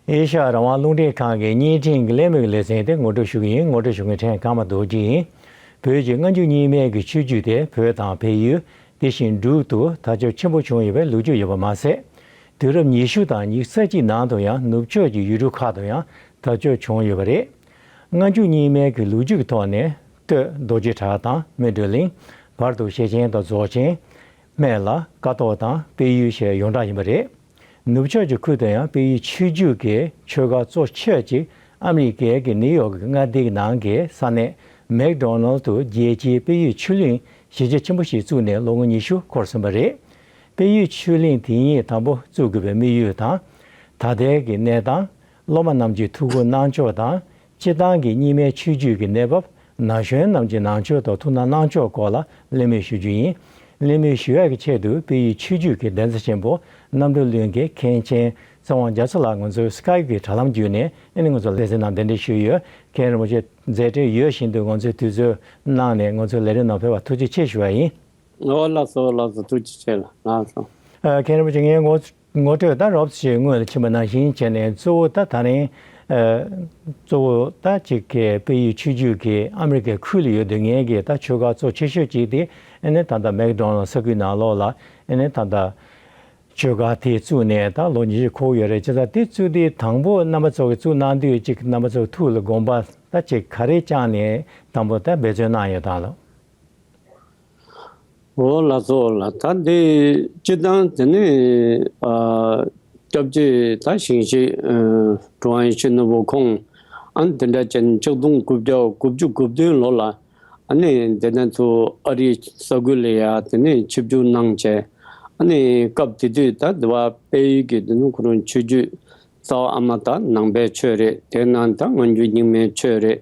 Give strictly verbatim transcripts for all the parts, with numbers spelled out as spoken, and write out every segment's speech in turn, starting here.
ཨེ་ཤ་ཡ་རང་དབང་རླུང་འཕྲིན་ཁང་གི་བརྙན་འཕྲིན་གྱི་གླེང་མོལ་གྱི་ལེ་ཚན་དེ་ངོ་སྤྲོད་ཞུ་གི་ཡིན། ངོ་སྤྲོད་ཞུ་མཁན་ཕྲན་ཀརྨ་རྡོ་རྗེ་ཡིན། བོད་ཀྱི་སྔ་འགྱུར་རྙིང་མའི་གི་ཆོས་བརྒྱུད་དེ་བོད་དང་བལ་ཡུལ། དེ་བཞིན་འབྲུག་ཏུ་དར་ཁྱབ་ཆེན་པོ་བྱུང་ཡོད་པའི་ལོ་རྒྱུས་ཡོད་པ་མ་ཟད། དུས་རབས་ཉི་ཤུ་དང་ཉི་ཤུ་རྩ་གཅིག་ནང་དུ་ཡང་ནུབ་ཕྱོགས་ཀྱི་ཡུལ་གྲུ་ཁག་ཏུ་ཡང་དར་ཁྱབ་བྱུང་ཡོད་པ་རེད། སྔ་འགྱུར་རྙིང་མའི་གི་ལོ་རྒྱུས་ཀྱི་ཐོག་ནས་སྟོད་རྡོ་རྗེ་བྲག་དང་སྨིན་གྲོལ་གླིང་། བར་དུ་ཤེར་ཕྱིན་དང་རྫོགས་ཆེན། སྨད་ལ་ཀ་ཐོག་དང་དཔལ་ཡུལ་ཞེས་ཡོངས་གྲགས་ཡིན་པ་རེད། ནུབ་ཕྱོགས་ཀྱི་ཁུལ་དུ་ཡང་དཔལ་ཡུལ་ཆོས་བརྒྱུད་ཀྱི་ཆོས་སྒར་གཙོ་ཆེ་ཅིག་ཨ་མི་རི་ཀའི་གི་ནིའུ་ཡོག་གི་མངའ་སྡེའི་ནང་གི་ས་གནས་མེག་ཌོ་ནལ་དུ་རྒྱལ་སྤྱིའི་དཔལ་ཡུལ་ཆོས་གླིང་གཞིས་ཆགས་ཆེན་པོ་ཞིག་བཙུགས་ནས་ལོ་ངོ་ཉི་ཤུ་འཁོར་ཟིན་པ་རེད། དཔལ་ཡུལ་ཆོས་གླིང་དེ་ཉིད་དང་པོ་བཙུགས་དགོས་པའི་དམིགས་ཡུལ་དང་། ད་ལྟའི་གི་གནས་སྟངས། སློབ་མ་རྣམས་ཀྱི་ཐུགས་ཁུར་གནང་ཕྱོགས་དང་། སྤྱིར་བཏང་གི་རྙིང་མའི་ཆོས་བརྒྱུད་ཀྱི་གནས་བབ། ན་གཞོན་རྣམས་ཀྱི་ནང་ཆོས་དང་ཐུགས་སྣང་གནང་ཕྱོགས་སྐོར་ལ་གླེང་མོལ་ཞུ་རྒྱུ་ཡིན། གླེང་མོལ་ཞུ་ཡག་གི་ཆེད་དུ་དཔལ་ཡུལ་ཆོས་བརྒྱུད་ཀྱི་གདན་ས་ཆེན་པོ་རྣམ་གྲོལ་གླིང་གི་མཁན་ཆེན་ཚེ་དབང་རྒྱ་མཚོ་ལགས་ང་ཚོའི་སི་ཀའེབ་ཀྱི་དྲ་ལམ་བརྒྱུད་ནས་ཨ་ནི་ང་ཚོ་ལེ་ཚན་ནང་གདན་འདྲེན་ཞུས་ཡོད། མཁན་རིན་པོ་ཆེ་མཛད་བྲེལ་ཡོད་བཞིན་དུ་ང་ཚོའི་དུས་ཚོད་གནང་ནས་ང་ཚོའི་ལས་རིམ་ནང་ཕེབས་པར་ཐུགས་རྗེ་ཆེ་ཞུ་བ་ཡིན། ཨོ་ལགས་སོ་ལགས་སོ། ཐུགས་རྗེ་ཆེ་ལགས། ལགས་སོ། ཨ། མཁན་རིན་པོ་ཆེ་ངས་ངོ་ངོ་སྤྲོད་ད་རོབ་ཙམ་ཞིག་སྔོན་ལ་ཕྱིན་པ་ནང་བཞིན་བྱས་ནས་གཙོ་བོ་ད་ད་རིང་། ཨ། གཙོ་བོ་ད་ཅིག་གི་དཔལ་ཡུལ་ཆོས་བརྒྱུད་ཀྱི་ཨ་མི་རི་ཀའི་ཁུལ་ལ་ཡོད་དུས་ངས་ཀྱི་ད་ཆོས་སྒར་གཙོ་ཆེ་ཤོས་ཅིག་དེ་ཨ་ནི་ད་ལྟ་མེག་ཌོ་ནལ་ས་ཁུལ་ནང་ལོགས་ལ་ཨ་ནི་ད་ལྟ་ཆོས་སྒར་དེ་བཙུགས་ནས་ད་ལོ་ཉི་ཤུ་འཁོར་ཡོད་རེད། བྱས་ཙང་དེ་བཙུགས་དུས་དང་པོ་རྣམ་པ་ཚོ་གིས་བཙུགས་གནང་དུས་ཅིག་རྣམ་པ་ཚོ་ཐུགས་ལ་དགོངས་པ་ད་ཅིག་ག་རེ་བཅངས་ནས་དང་པོ་ད་འབད་བརྩོན་གནང་ཡོད་དམ་ལགས། འོ་ལགས་སོ་ལགས། ད་འདི་སྤྱིར་བཏང་དེ་ནི་ཨ། སྐྱབས་རྗེ་ད་ཞིང་གཤེགས་ཨ། གྲུབ་དབང་ཡིད་བཞིན་ནོར་བུ་ཁོང་ཨ་ནི་དེ་འདྲ་ཅན་ཆིག་སྟོང་དགུ་བརྒྱ་དགུ་བཅུ་གོ་བདུན་ལོ་ལ་ཨ་ནི་དེ་ནས་ཚུར་ཨ་རིའི་ས་ཁུལ་ལ་ཡ་དེ་ནི་ཆིབས་བསྒྱུར་གནང་བྱས། ཨ་ནི་སྐབས་དེ་དུས་ད་དེ་བ་དཔལ་ཡུལ་གྱི་དེ་ནི་ཁོ་རང་ཆོས་བརྒྱུད་རྩ་བ་ཨ་མ་དང་ནང་པའི་ཆོས་རེད། དེ་ནང་ད་སྔ་འགྱུར་རྙིང་མའི་ཆོས་རེད།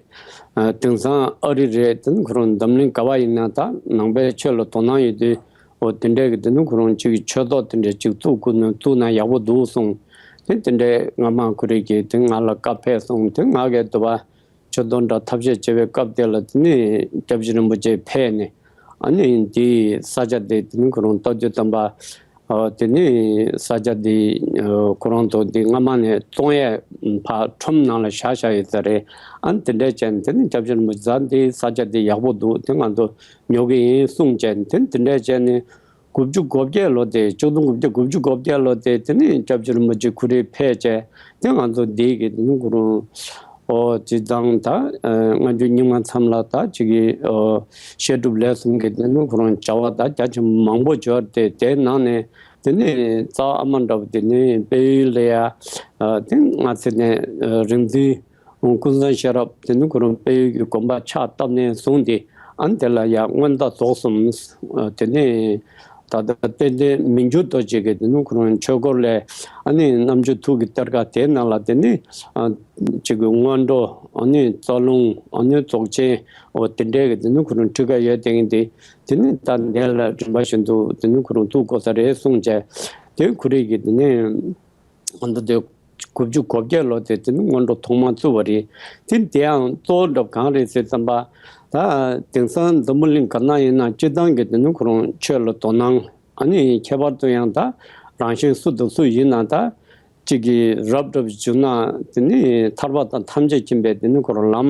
ཨ། དེང་སང་ཨ་རི་རེད། དེ་ནི་ཁོ་རང་འཛམ་གླིང་ག་བ་ཡིན་ན་ད་ནང་པའི་ཆོས་ལ་དོ་སྣང་ཡོད་དུས། འོ་དེ་འདྲའི་གི་དེ་ནི་ཁོ་རང་ཅིག་ཆོས་ཐོག་དེ་འདྲའི་ཅིག་བཙུགས་དགོས་ན་བཙུགས་ན་ཡག་པོ་འདུག་གསུངས། དེ་དེ་འདྲའི་ང་མ་ཁོ་རེ་གི་དེ་ང་ལ་བཀའ་ཕེབས་སོང་། དེ་ང་གི་དུ་བ་ཆོས་དོན་འདྲ་ཐབས་ཤེས་བྱེད་པའི་སྐབས་དེ་ལ་དེ་ནི་སྐྱབས་རྗེ་རིན་པོ་ཆེ་ཕེབས་ནས་ཨ་ནི་འདི་ས་ཆ་དེ་དེ་ནི་ཁོ་རང་རྟ་མགོ་དམ་པ། ཨ། དེ་ནི་ས་ཆ་འདི་ཨ། ཁོ་རང་ཚོ་འདི་སྔ་མ་ནས་བཙོང་ཡས་ཕར་ཁྲོམ་ནང་ལ་བཞག་བཞག་ཡོད་ས་རེད། ཨ་ནི་དེ་འདྲས་བྱས་ནས་དེ་ནི་སྐྱབས་རྗེ་རིན་པོ་ཆེ་འདི་ས་ཆ་འདི་ཡག་པོ་འདུག་དེ་ང་ཚོ་ཉོ་གི་ཡིན་གསུངས་བྱས་ནས་དེ་ནི་དེ་འདྲས་བྱས་ནས་དགུ་བཅུ་གོ་བརྒྱད་ལོ་དེ་ཆིག་སྟོང་དགུ་བརྒྱ་དགུ་བཅུ་གོ་བརྒྱད་ལོ་དེ་དེ་ནི་སྐྱབས་རྗེ་རིན་པོ་ཆེ་ཁོ་རེ་ཕེབས་བྱས་དེ་ང་ཚོ་འདི་གི་དེ་ནི་ཁོ་རང་། ཨོ་དེ་དང་ད་ཨ། སྔ་འགྱུར་རྙིང་མ་མཚམས་ལ་ད་ཅིག་གི་ཨོ་བཤད་སྒྲུབ་ལས་གསུམ་གྱི་དེ་ནི་ཁོ་རང་བྱ་བ་ད་རྒྱ་ཆེན་པོ་མང་པོ་འབྱོར་ཏེ་དེའི་ནང་ནས་དེ་ནི་རྩ་བ་ཨ་མ་འདྲ་བོ་དེ་ནི་དཔལ་ཡུལ་ལ་ཡ་ཨ། དེ་སྔ་ཚེ་ནས་ཨ། རིག་འཛིན་ཀུན་བཟང་ཤེས་རབ་དེ་ནི་ཁོ་རང་དཔལ་ཡུལ་གྱི་དགོན་པ་ཕྱག་བཏབ་ནས་བཟུང་སྟེ་ཨ་ནི་དེ་ལ་ཡ་སྔོན་བརྡ་རྫོགས་གསུམ་ཨ། དེ་ནི། ད་ལྟ་དཔལ་ལྡན་མི་འགྱུར་རྡོ་རྗེ་གི་དེ་ནི་ཁོ་རང་ཆོས་སྐོར་ལས་ཨ་ནི་རྣམ་འགྱུར་ཐུགས་ཀྱི་གཏེར་ཁ་དེའི་ནང་ལ་དེ་ནི་ཨ། ཅིག་གི་སྔོན་འགྲོ་ཨ་ནི་རྩ་རླུང་ཨ་ནི་རྫོགས་ཆེན་འོ་དེ་འདྲའི་གི་དེ་ནི་ཁོ་རང་ཁྲིད་ཀ་ཡོད་དེ་ཡིན་ཏེ་དེ་ནི་ད་འདི་ལ་རིམ་པ་བཞིན་དུ་དེ་ནི་ཁོ་རང་བཙུགས་དགོས་ས་རེད་གསུངས་བྱས་དེ་ཁོ་རེ་གི་དེ་ནི་ཨ་ད་དེ། དགུ་བཅུ་གོ་བརྒྱད་ལོ་དེ་དེ་ནི་སྔོན་འགྲོ་ཐོག་མར་བཙུགས་པ་རེད། དེ་དེའང་གཙོ་བོ་འདྲ་བོ་གང་རེད་ཟེར་ཙམ་པ། ད་དེང་སང་འཛམ་བུ་གླིང་ག་ན་ཡིན་ན་སྤྱིར་བཏང་གི་དེ་ནི་ཁོ་རང་ཆོས་ལ་དོ་སྣང་ཨ་ནི་ཁྱད་པར་དུ་ཡང་ད་རང་གཞན་སུ་དང་སུ་ཡིན་ན་ད་གཅིག་གིས་རབ་འདྲ་བོ་བྱུང་ན་དེ་ནི་ཐར་པ་དང་ཐམས་ཅད་མཁྱེན་པའི་དེ་ནི་ཁོ་རང་ལམ་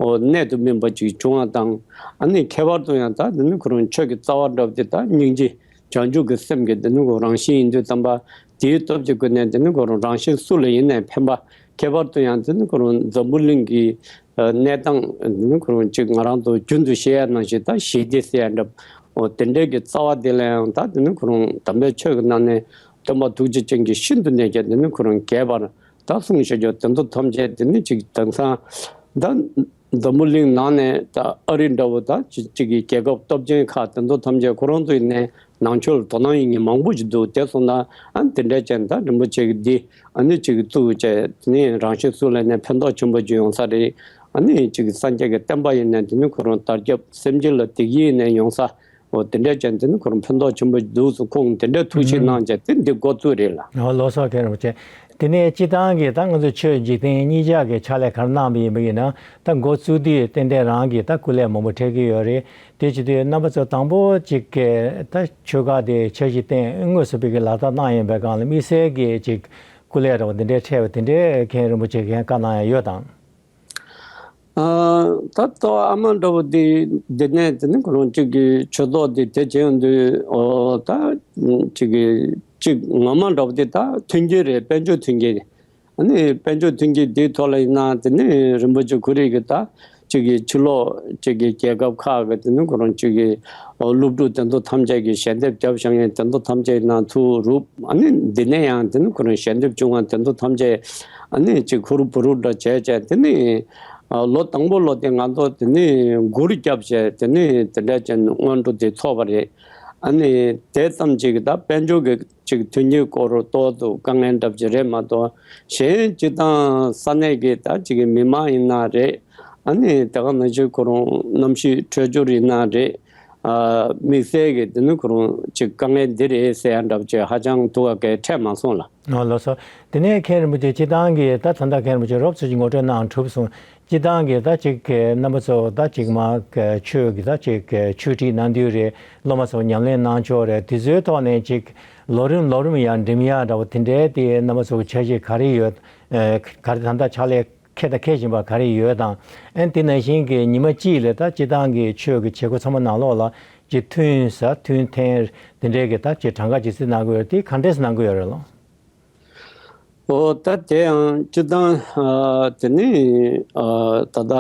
འོ་གནད་དུ་སྨིན་པ་ཅིག་བྱུང་བ་དང་ཨ་ནི་ཁྱད་པར་དུ་ཡང་ད་དེ་ནི་ཁོ་རང་ཆོས་ཀྱི་རྩ་བ་འདྲ་བོ་དེ་ད་སྙིང་རྗེ། བྱང་ཆུབ་ཀྱི་སེམས་ཀྱི་དེ་ནི་ཁོ་རང་བཞིན་ཡིན་དུས་ཙམ་པ་དེའི་སྟོབས་ཀྱི་སྒོ་ནས་དེ་ནི་ཁོ་རང་རང་གཞན་སུ་ལ་ཡིན་ནའི་ཕན་པ་ཁྱད་པར་དུ་ཡང་དེ་ནི་ཁོ་རང་འཛམ་བུ་གླིང་གི་གནས་སྟངས་དེ་ནི་ཁོ་རང་གཅིག་ང་རང་ཚོ་རྒྱུན་དུ་བཤད་ཡ་ནང་བཞིན་ད་ཞི་བདེ་ཟེར་ཡ་འདྲ་འོ་དེ་འདྲའི་གི་རྩ་བ་དེ་ལ་ཡང་ད་དེ་ནི་ཁོ་རང་དམ་པའི་ཆོས་ཀྱི་ནང་ནས་སྟོན་པ་ཐུགས་རྗེ་ཅན་གྱིས་ཤིན་ཏུ་ནས་ཀྱང་དེ་ནི་ཁོ་རང་རྒྱས་པར། ད་གསུངས་བཞག་རྒྱུ་དེ་ཚོ་ཐམས་ཅད་དེ་ནི་ཅིག་དེང་སང་ད་འཛམ་བུ་གླིང་ནང་ནས་ད་ཨ་རི་འདྲ་བོ་ད་ཅིག་ཅིག་གི་རྒྱལ་ཁབ་སྟོབས་ཆེན་ཁག་དེ་ཚོ་ཐམས་ཅད་ཁོ་རང་ཚོའི་ནས་ནང་ཆོས་ལ་དོ་སྣང་ཡོད་མཁན་མང་པོ་ཞིག་འདུག་དེ་སོང་ན་ཨ་ནི་དེ་འདྲ་ཅན་ད་རིན་པོ་ཆེ་གི་འདི་ཨ་ནི་ཅིག་བཙུགས་བྱས་དེ་ནི་རང་གཞན་སུ་ལ་ནས་ཕན་ཐོགས་ཆེན་པོ་ཅིག་ཡོང་ས་རེད། ཨ་ནི་ཅིག་སངས་རྒྱས་ཀྱི་བསྟན་པ་ཡིན་ནས་དེ་ནི་ཁོ་རང་དར་ཁྱབ་སེམས་ཅན་ལ་བདེ་སྐྱིད་ཡིན་ནས་ཡོང་ས། འོ་དེ་འདྲ་ཅན་དེ་ནི་ཁོ་རང་ཕན་ཐོགས་ཆེན་པོ་འདུག་སུ་ཁོང་དེ་འདྲ་ཐུགས་ཞིབ་གནང་བྱས་དེ་འདི་འགོ་བཙུགས་རེད་ལ། ཨོ་ལགས་སོ་མཁན་རིན་པོ་ཆེ། དེ་ནས་སྤྱིར་བཏང་གི་ད་ང་ཚོ་ཆོས་འཇིག་རྟེན་གཉིས་ཆར་གྱི་ཕྱག་ལས་ག་རེ་གནང་བ་ཡིན་པ་ཡིན་ན་ད་འགོ་བཙུགས་དུས་ཏན་ཏན་རང་གི་ད་སྐུ་ལས་མང་པོ་འཕྲད་ཀྱི་ཡོད་རེད། དེ་བྱེད་དུས་རྣམ་པ་ཚོ་དང་པོ་གཅིག་གི་ད་ཆོས་སྒར་དེ་འཆར་གཞི་བཏིང་དངོས་སུ་བོད་ཀྱི་ལག་བསྟར་གནང་ཡིན་པའི་སྒང་ལ་དམིགས་བསལ་གྱི་ཅིག་སྐུ་ལས་འདྲ་བོ་འདི་འདྲའི་འཕྲད་པ་དེ་འདྲའི་མཁན་རིན་པོ་ཆེ་གིས་བཀའ་གནང་ཡ་ཡོད་དམ། ཨ། ད་ལྟ་ཨ་མ་འདྲ་བོ་དེ་འདི་ནས་དེ་ནི་ཁོ་རང་གཅིག་གི་ཆོས་ཐོག་དེ་དེ་བྱེད་ཡོང་དུས། ཨོ། ད་གཅིག་གི་གཅིག་ངོ་མ་འདྲ་བོ་དེ་ད་མཐུན་རྐྱེན་རེད། དཔལ་འབྱོར་མཐུན་རྐྱེན། ཨ་ནི་དཔལ་འབྱོར་མཐུན་རྐྱེན་དེའི་ཐོག་ལ་ཡིན་ན་དེ་ནི་རིན་པོ་ཆེ་ཁོ་རང་གི་ད་གཅིག་གི་ཕྱི་ལོགས་གཅིག་གི་རྒྱལ་ཁབ་ཁག་གི་དེ་ནི་ཁོ་རང་གཅིག་གི་སློབ་ཕྲུག་དེ་ཚོ་ཐམས་ཅད་ཀྱི་ཞལ་འདེབས་རྒྱབ་བཞག་མཁན་དེ་ཚོ་ཐམས་ཅད་ཡིན་ན་ཐུགས་རུབ། ཨ་ནི་འདི་ནས་ཡང་དེ་ནི་ཁོ་རང་ཞལ་འདེབས་བྱུང་བ་དེ་ཚོ་ཐམས་ཅད་ཨ་ནི་གཅིག་ཧུ་རུ་བུ་རུ་འདྲ་བྱས་བྱས། དེ་ནི་ལོ་དང་པོ་ལོ་དེ་ང་ཚོ་དེ་ནི་གུར་བརྒྱབ་བྱས་དེ་ནི་དེ་འདྲ་བྱས་ནས་སྔོན་འགྲོ་དེ་ཚོགས་པ་རེད། ཨ་ནི་དེ་ཙམ་གཅིག་གི་ད་དཔལ་འབྱོར་གྱི་གཅིག་མཐུན་རྐྱེན་སྐོར་ཏོག་ཏུ་དཀའ་ངལ་འདྲ་ཅིག་རེད་མ་གཏོགས། གཞན་སྤྱི་བཏང་ས་གནས་ཀྱི་ད་གཅིག་གི་མི་མང་ཡིན་ན་རེད། ཨ་ནི་དེ་ག་ནང་བཞིན་ཁོ་རང་གནམ་གཤིས་འཕྲོད་སྦྱོར་ཡིན་ན་རེད། ཨ། དམིགས་བསལ་གྱི་དེ་ནི་ཁོ་རང་གཅིག་དཀའ་ངལ་འདི་རེད་ཟེར་ཡ་འདྲ་ཅིག་ཧ་ཅང་ཐུག་ག་གལ་འཕྲད་མ་སོང་ལ། ཨོ། ལགས་སོ། དེ་ནས་མཁན་རིན་པོ་ཆེ་སྤྱི་བཏང་གི་ད་ད་ལྟ་མཁན་རིན་པོ་ཆེ་རོབ་ཙམ་ཅིག་ངོ་སྤྲོད་གནང་གྲུབ་སོང་། སྤྱི་བཏང་གི་ད་ཅིག་གི་རྣམ་པ་ཚོ་ད་ཅིག་མ་ཆོས་ཀྱི་ད་ཅིག་གི་ཆོས་ཁྲིད་གནང་དུས་རེད། སློབ་མ་ཚོ་ཉམས་ལེན་གནང་ཕྱོགས་རེད། དེ་ཚོའི་ཐོག་ནས་ཅིག་ལོ་རིམ་ལོ་རིམ་ཡང་འགྲིམ་ཡག་འདྲ་བོ་དེ་འདྲའི་དེ་རྣམ་པ་ཚོ་གི་འཆར་གཞི་ག་རེ་ཡོད། ཨ། ག་རེ་ད་ལྟ་ཕྱག་ལས་འཁྱེར་དང་འཁྱེར་བཞིན་པ་ག་རེ་ཡོད་དང་། ཨ་ནི་དེ་ནང་བཞིན་གྱི་ཉི་མ་གཅིག་ལ་ད་སྤྱི་བཏང་གི་ཆོས་ཀྱི་བྱེད་སྒོ་ཚང་མ་ནང་ལོགས་ལ་ཅིག་མཐུན་ས་མཐུན་ཐེངས་དེ་འདྲའི་གི་ད་ཅིག་གྲངས་ཀ་ཇི་སྲིད་གནང་གི་ཡོད་རེད། དེ་ག་འདྲས་གནང་གི་ཡོད་རེད་ལགས། ཨོ། ད་དེ་ཡང་སྤྱིར་བཏང་། ཨ། དེ་ནི། ཨ། ད་ལྟ་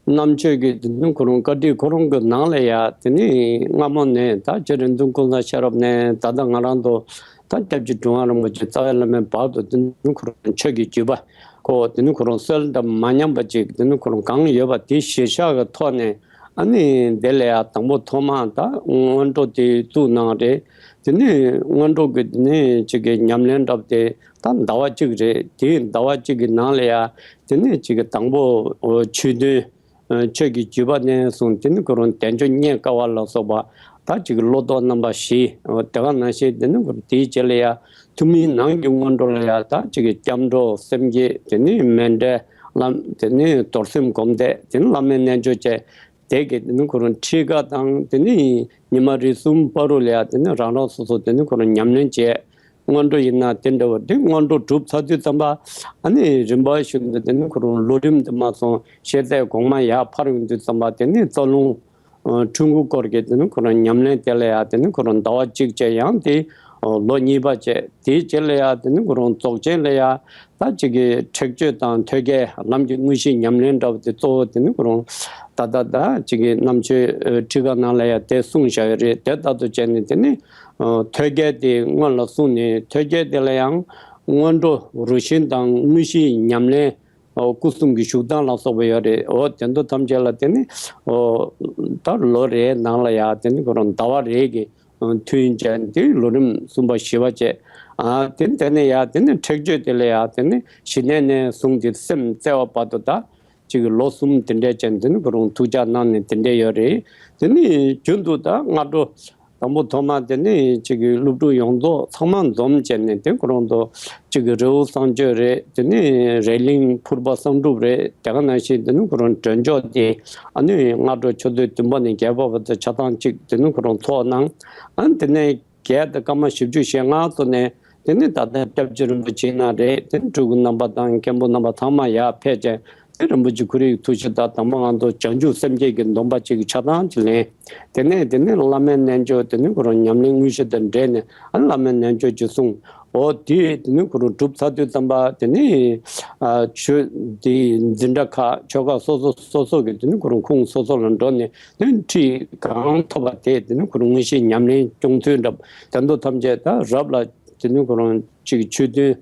རྣམ་དཔྱོད་ཀྱི་དེ་ནི་ཁོ་རང་བཀའ་ཁྲིད་ཁོ་རང་གི་ནང་ལ་ཡ་དེ་ནི་སྔ་མོ་ནས་ད་རྗེ་རིན་ཐང་ཀུན་བཟང་ཤེས་རབ་ནས་ད་ལྟ་ང་རང་ཚོ་ད་སྐྱབས་རྗེ་གྲུབ་དབང་རིན་པོ་ཆེ་རྩ་བའི་བླ་མའི་བར་དུ་དེ་ནི་ཁོ་རང་ཆོས་ཀྱི་བརྒྱུད་པ་ཁོ་དེ་ནི་ཁོ་རང་གསལ་དང་མ་ཉམས་པ་ཅིག་དེ་ནི་ཁོ་རང་གང་ཡོད་པ་དེ་གཞིར་བཞག་གི་ཐོག་ནས། ཨ་ནི་དེ་ལ་ཡང་དང་པོ་ཐོག་མར་ད་སྔོན་འགྲོ་དེ་བཙུགས་གནང་རེད། དེ་ནས་སྔོན་འགྲོ་གི་དེ་ནས་ཅིག་གི་ཉམས་ལེན་འདྲ་པོ་དེ་ད་ཟླ་བ་གཅིག་རེད། དེ་ཟླ་བ་གཅིག་གི་ནང་ལ་ཡང་དེ་ནས་ཅིག་གི་དང་པོ་ཆོས་ཐུན། ཆོས་ཀྱི་བརྒྱུད་པ་ནས་བཟུང་དེ་ནས་ཁོ་རང་བསྟན་བཅོས་རྙེད་དཀའ་བ་ལ་སོགས་པ་ད་ཅིག་གི་བློ་ལྡོག་རྣམ་པ་བཞི། དེ་ག་ནང་བཞིན་དེ་ནས་ཁོ་རང་དེའི་རྗེས་ལ་ཡང་ཐུན་མིན་ནང་གི་སྔོན་འགྲོ་ལ་ཡང་ད་ཅིག་གི་སྐྱབས་འགྲོ་སེམས་བསྐྱེད། དེ་ནས་མཎྜལ། ལམ། དེ་ནས་རྡོར་སེམས་སྒོམ་བཟླས། དེ་ནས་བླ་མའི་རྣལ་འབྱོར་བཅས། དེ་གི་དེ་ནི་ཁོ་རང་ཁྲིད་ཀ་དང་དེ་ནི་ཉི་མ་རེ་གསུམ་བར་དུ་ལ་ཡ་དེ་ནི་རང་རང་སོ་སོ་དེ་ནི་ཁོ་རང་ཉམས་ལེན་བྱས། སྔོན་འགྲོ་ཡིན་ན་དེ་འདྲ་བ་དེ་སྔོན་འགྲོ་གྲུབ་ཚར་དུས་ཙམ་པ། ཨ་ནི་རིམ་པ་བཞིན་དུ་དེ་ནི་ཁོ་རང་ལོ་རིམ་དུ་མ་སོང་ཤེས་ཚད་གོང་མ་ཡར་འཕར་ཡོང་དུས་ཙམ་པ་དེ་ནི་རྩ་རླུང་། ཨ། འཁྲུལ་འཁོར་སྐོར་གྱི་དེ་ནི་ཁོ་རང་ཉམས་ལེན་དེ་ལ་ཡ་དེ་ནི་ཁོ་རང་ཟླ་བ་གཅིག་བྱས། ཡང་དེ་ལོ་གཉིས་པ་བྱས། དེའི་རྗེས་ལ་ཡ་དེ་ནི་ཁོ་རང་རྫོགས་ཆེན་ལ་ཡ། ད་ཅིག་གི་ཁྲེགས་ཆོད་དང་ཐོད་རྒལ་ལམ་གྱི་དངོས་གཞི་ཉམས་ལེན་འདྲ་བ་དེ་གཙོ་བོ་དེ་ནི་ཁོ་རང་ད་ལྟ་ད་ཅིག་གི་རྣམ་དཔྱོད་ཁྲིད་ཀ་ནང་ལ་ཡང་དེ་གསུངས་བཞག་ཡོད་རེད། དེ་ལྟར་དུ་བྱས་ནས་དེ་ནི་ཐོད་རྒལ་དེ་སྔོན་ལ་སོང་ནས་ཐོད་རྒལ་དེ་ལ་ཡང་སྔོན་འགྲོ་རུ་ཤན་དང་དངོས་གཞི་ཉམས་ལེན་སྐུ་གསུམ་གྱི་བཞུགས་སྟངས་ལ་སོགས་པ་ཡོད་རེད། འོ་དེ་ཚོ་ཐམས་ཅད་ལ་དེ་ནི་ད་ལོ་རེའི་ནང་ལ་ཡང་དེ་ནི་ཁོ་རང་ཟླ་བ་རེ་གི་མཐུན་ཅན་དེ་ལོ་རིམ་གསུམ་པ་བཞི་པ་བཅས། ཨ། དེ་དེ་ནས་ཡ་དེ་ནས་ཁྲེགས་ཆོད་དེ་ལ་ཡ་དེ་ནས་ཞི་གནས་ནས་བཟུང་སྟེ་སེམས་བཙལ་བ་བར་དུ་ད་ཅིག་ལོ་གསུམ་དེ་འདྲས་ཅན་དེ་ནས་ཁོ་རང་ཐུགས་འཇགས་གནང་ནས་དེ་འདྲས་ཡོད་རེད། དེ་ནས་རྒྱུན་དུ་ད་སྔ་དྲོ་དང་པོ་ཐོག་མ་དེ་ནས་ཅིག་གི་སློབ་ཕྲུག་ཡོངས་རྫོགས་ཚང་མ་འཛོམས་བྱས་ནས་དེ་ཁོ་རང་ཚོ་གཅིག་གི་རི་བོ་བསང་མཆོད་རེད། དེ་ནས་རེ་གླིང་ཕུར་པ་བསང་སྒྲུབ་རེད། དེ་ག་ནང་བཞིན་དེ་ནས་ཁོ་རང་མགྲོན་མཆོག་དེ་ཨ་ནི་སྔ་དྲོ་ཆུ་ཚོད་བདུན་པ་ནས་བརྒྱད་པ་བར་དུ་ཆ་ཚང་གཅིག་དེ་ནས་ཁོ་རང་ཚོགས་གནང་། ཨ་ནི་དེ་ནས་བརྒྱད་དང་སྐར་མ་བཞི་བཅུ་ཞེ་ལྔ་ཚོ་ནས་དེ་ནས་ད་ལྟ་སྐྱབས་རྗེ་རིན་པོ་ཆེ་ན་རེད། དེ་ནས་སྤྲུལ་སྐུ་རྣམ་པ་དང་མཁན་པོ་རྣམ་པ་ཚང་མ་ཡར་ཕེབས་ཀྱང་དེ་རིན་པོ་ཆེ་ཁོ་རའི་ཐུགས་བཞེད་ལྟར་དང་པོ་ང་ཚོ་བྱང་ཆུབ་སེམས་བསྐྱེད་ཀྱི་སྡོམ་པ་གཅིག་ཆ་ཚང་གཅིག་ལེན། དེ་ནས་དེ་ནས་བླ་མའི་རྣལ་འབྱོར་དེ་ནས་ཁོ་རང་ཉམས་ལེན་དངོས་གཞི་དང་འབྲེལ་ནས་ཨ་བླ་མའི་རྣལ་འབྱོར་གྱི་གསུང་། འོ་དེ་དེ་ནས་ཁོ་རང་གྲུབ་ཚར་དུས་ཙམ་པ་དེ་ནས་ཨ་ཆོས་དེ་འཛིན་གྲྭ་ཁག་ཆོས་ཁག་སོ་སོ་སོ་སོ་གི་དེ་ནས་ཁོ་རང་ཁུངས་སོ་སོ་ལ་འགྲོ་ནས་དེ་ནས་ཁྲིད་གང་ཐོབ་པ་དེ་དེ་ནས་ཁོ་རང་དངོས་གཞི་ཉམས་ལེན་སྐྱོང་ཚུལ་འདྲ་དེ་ཚོ་ཐམས་ཅད་ད་རབ་ལ་དེ་ནས་ཁོ་རང་གཅིག་ཆོས་ཐུན།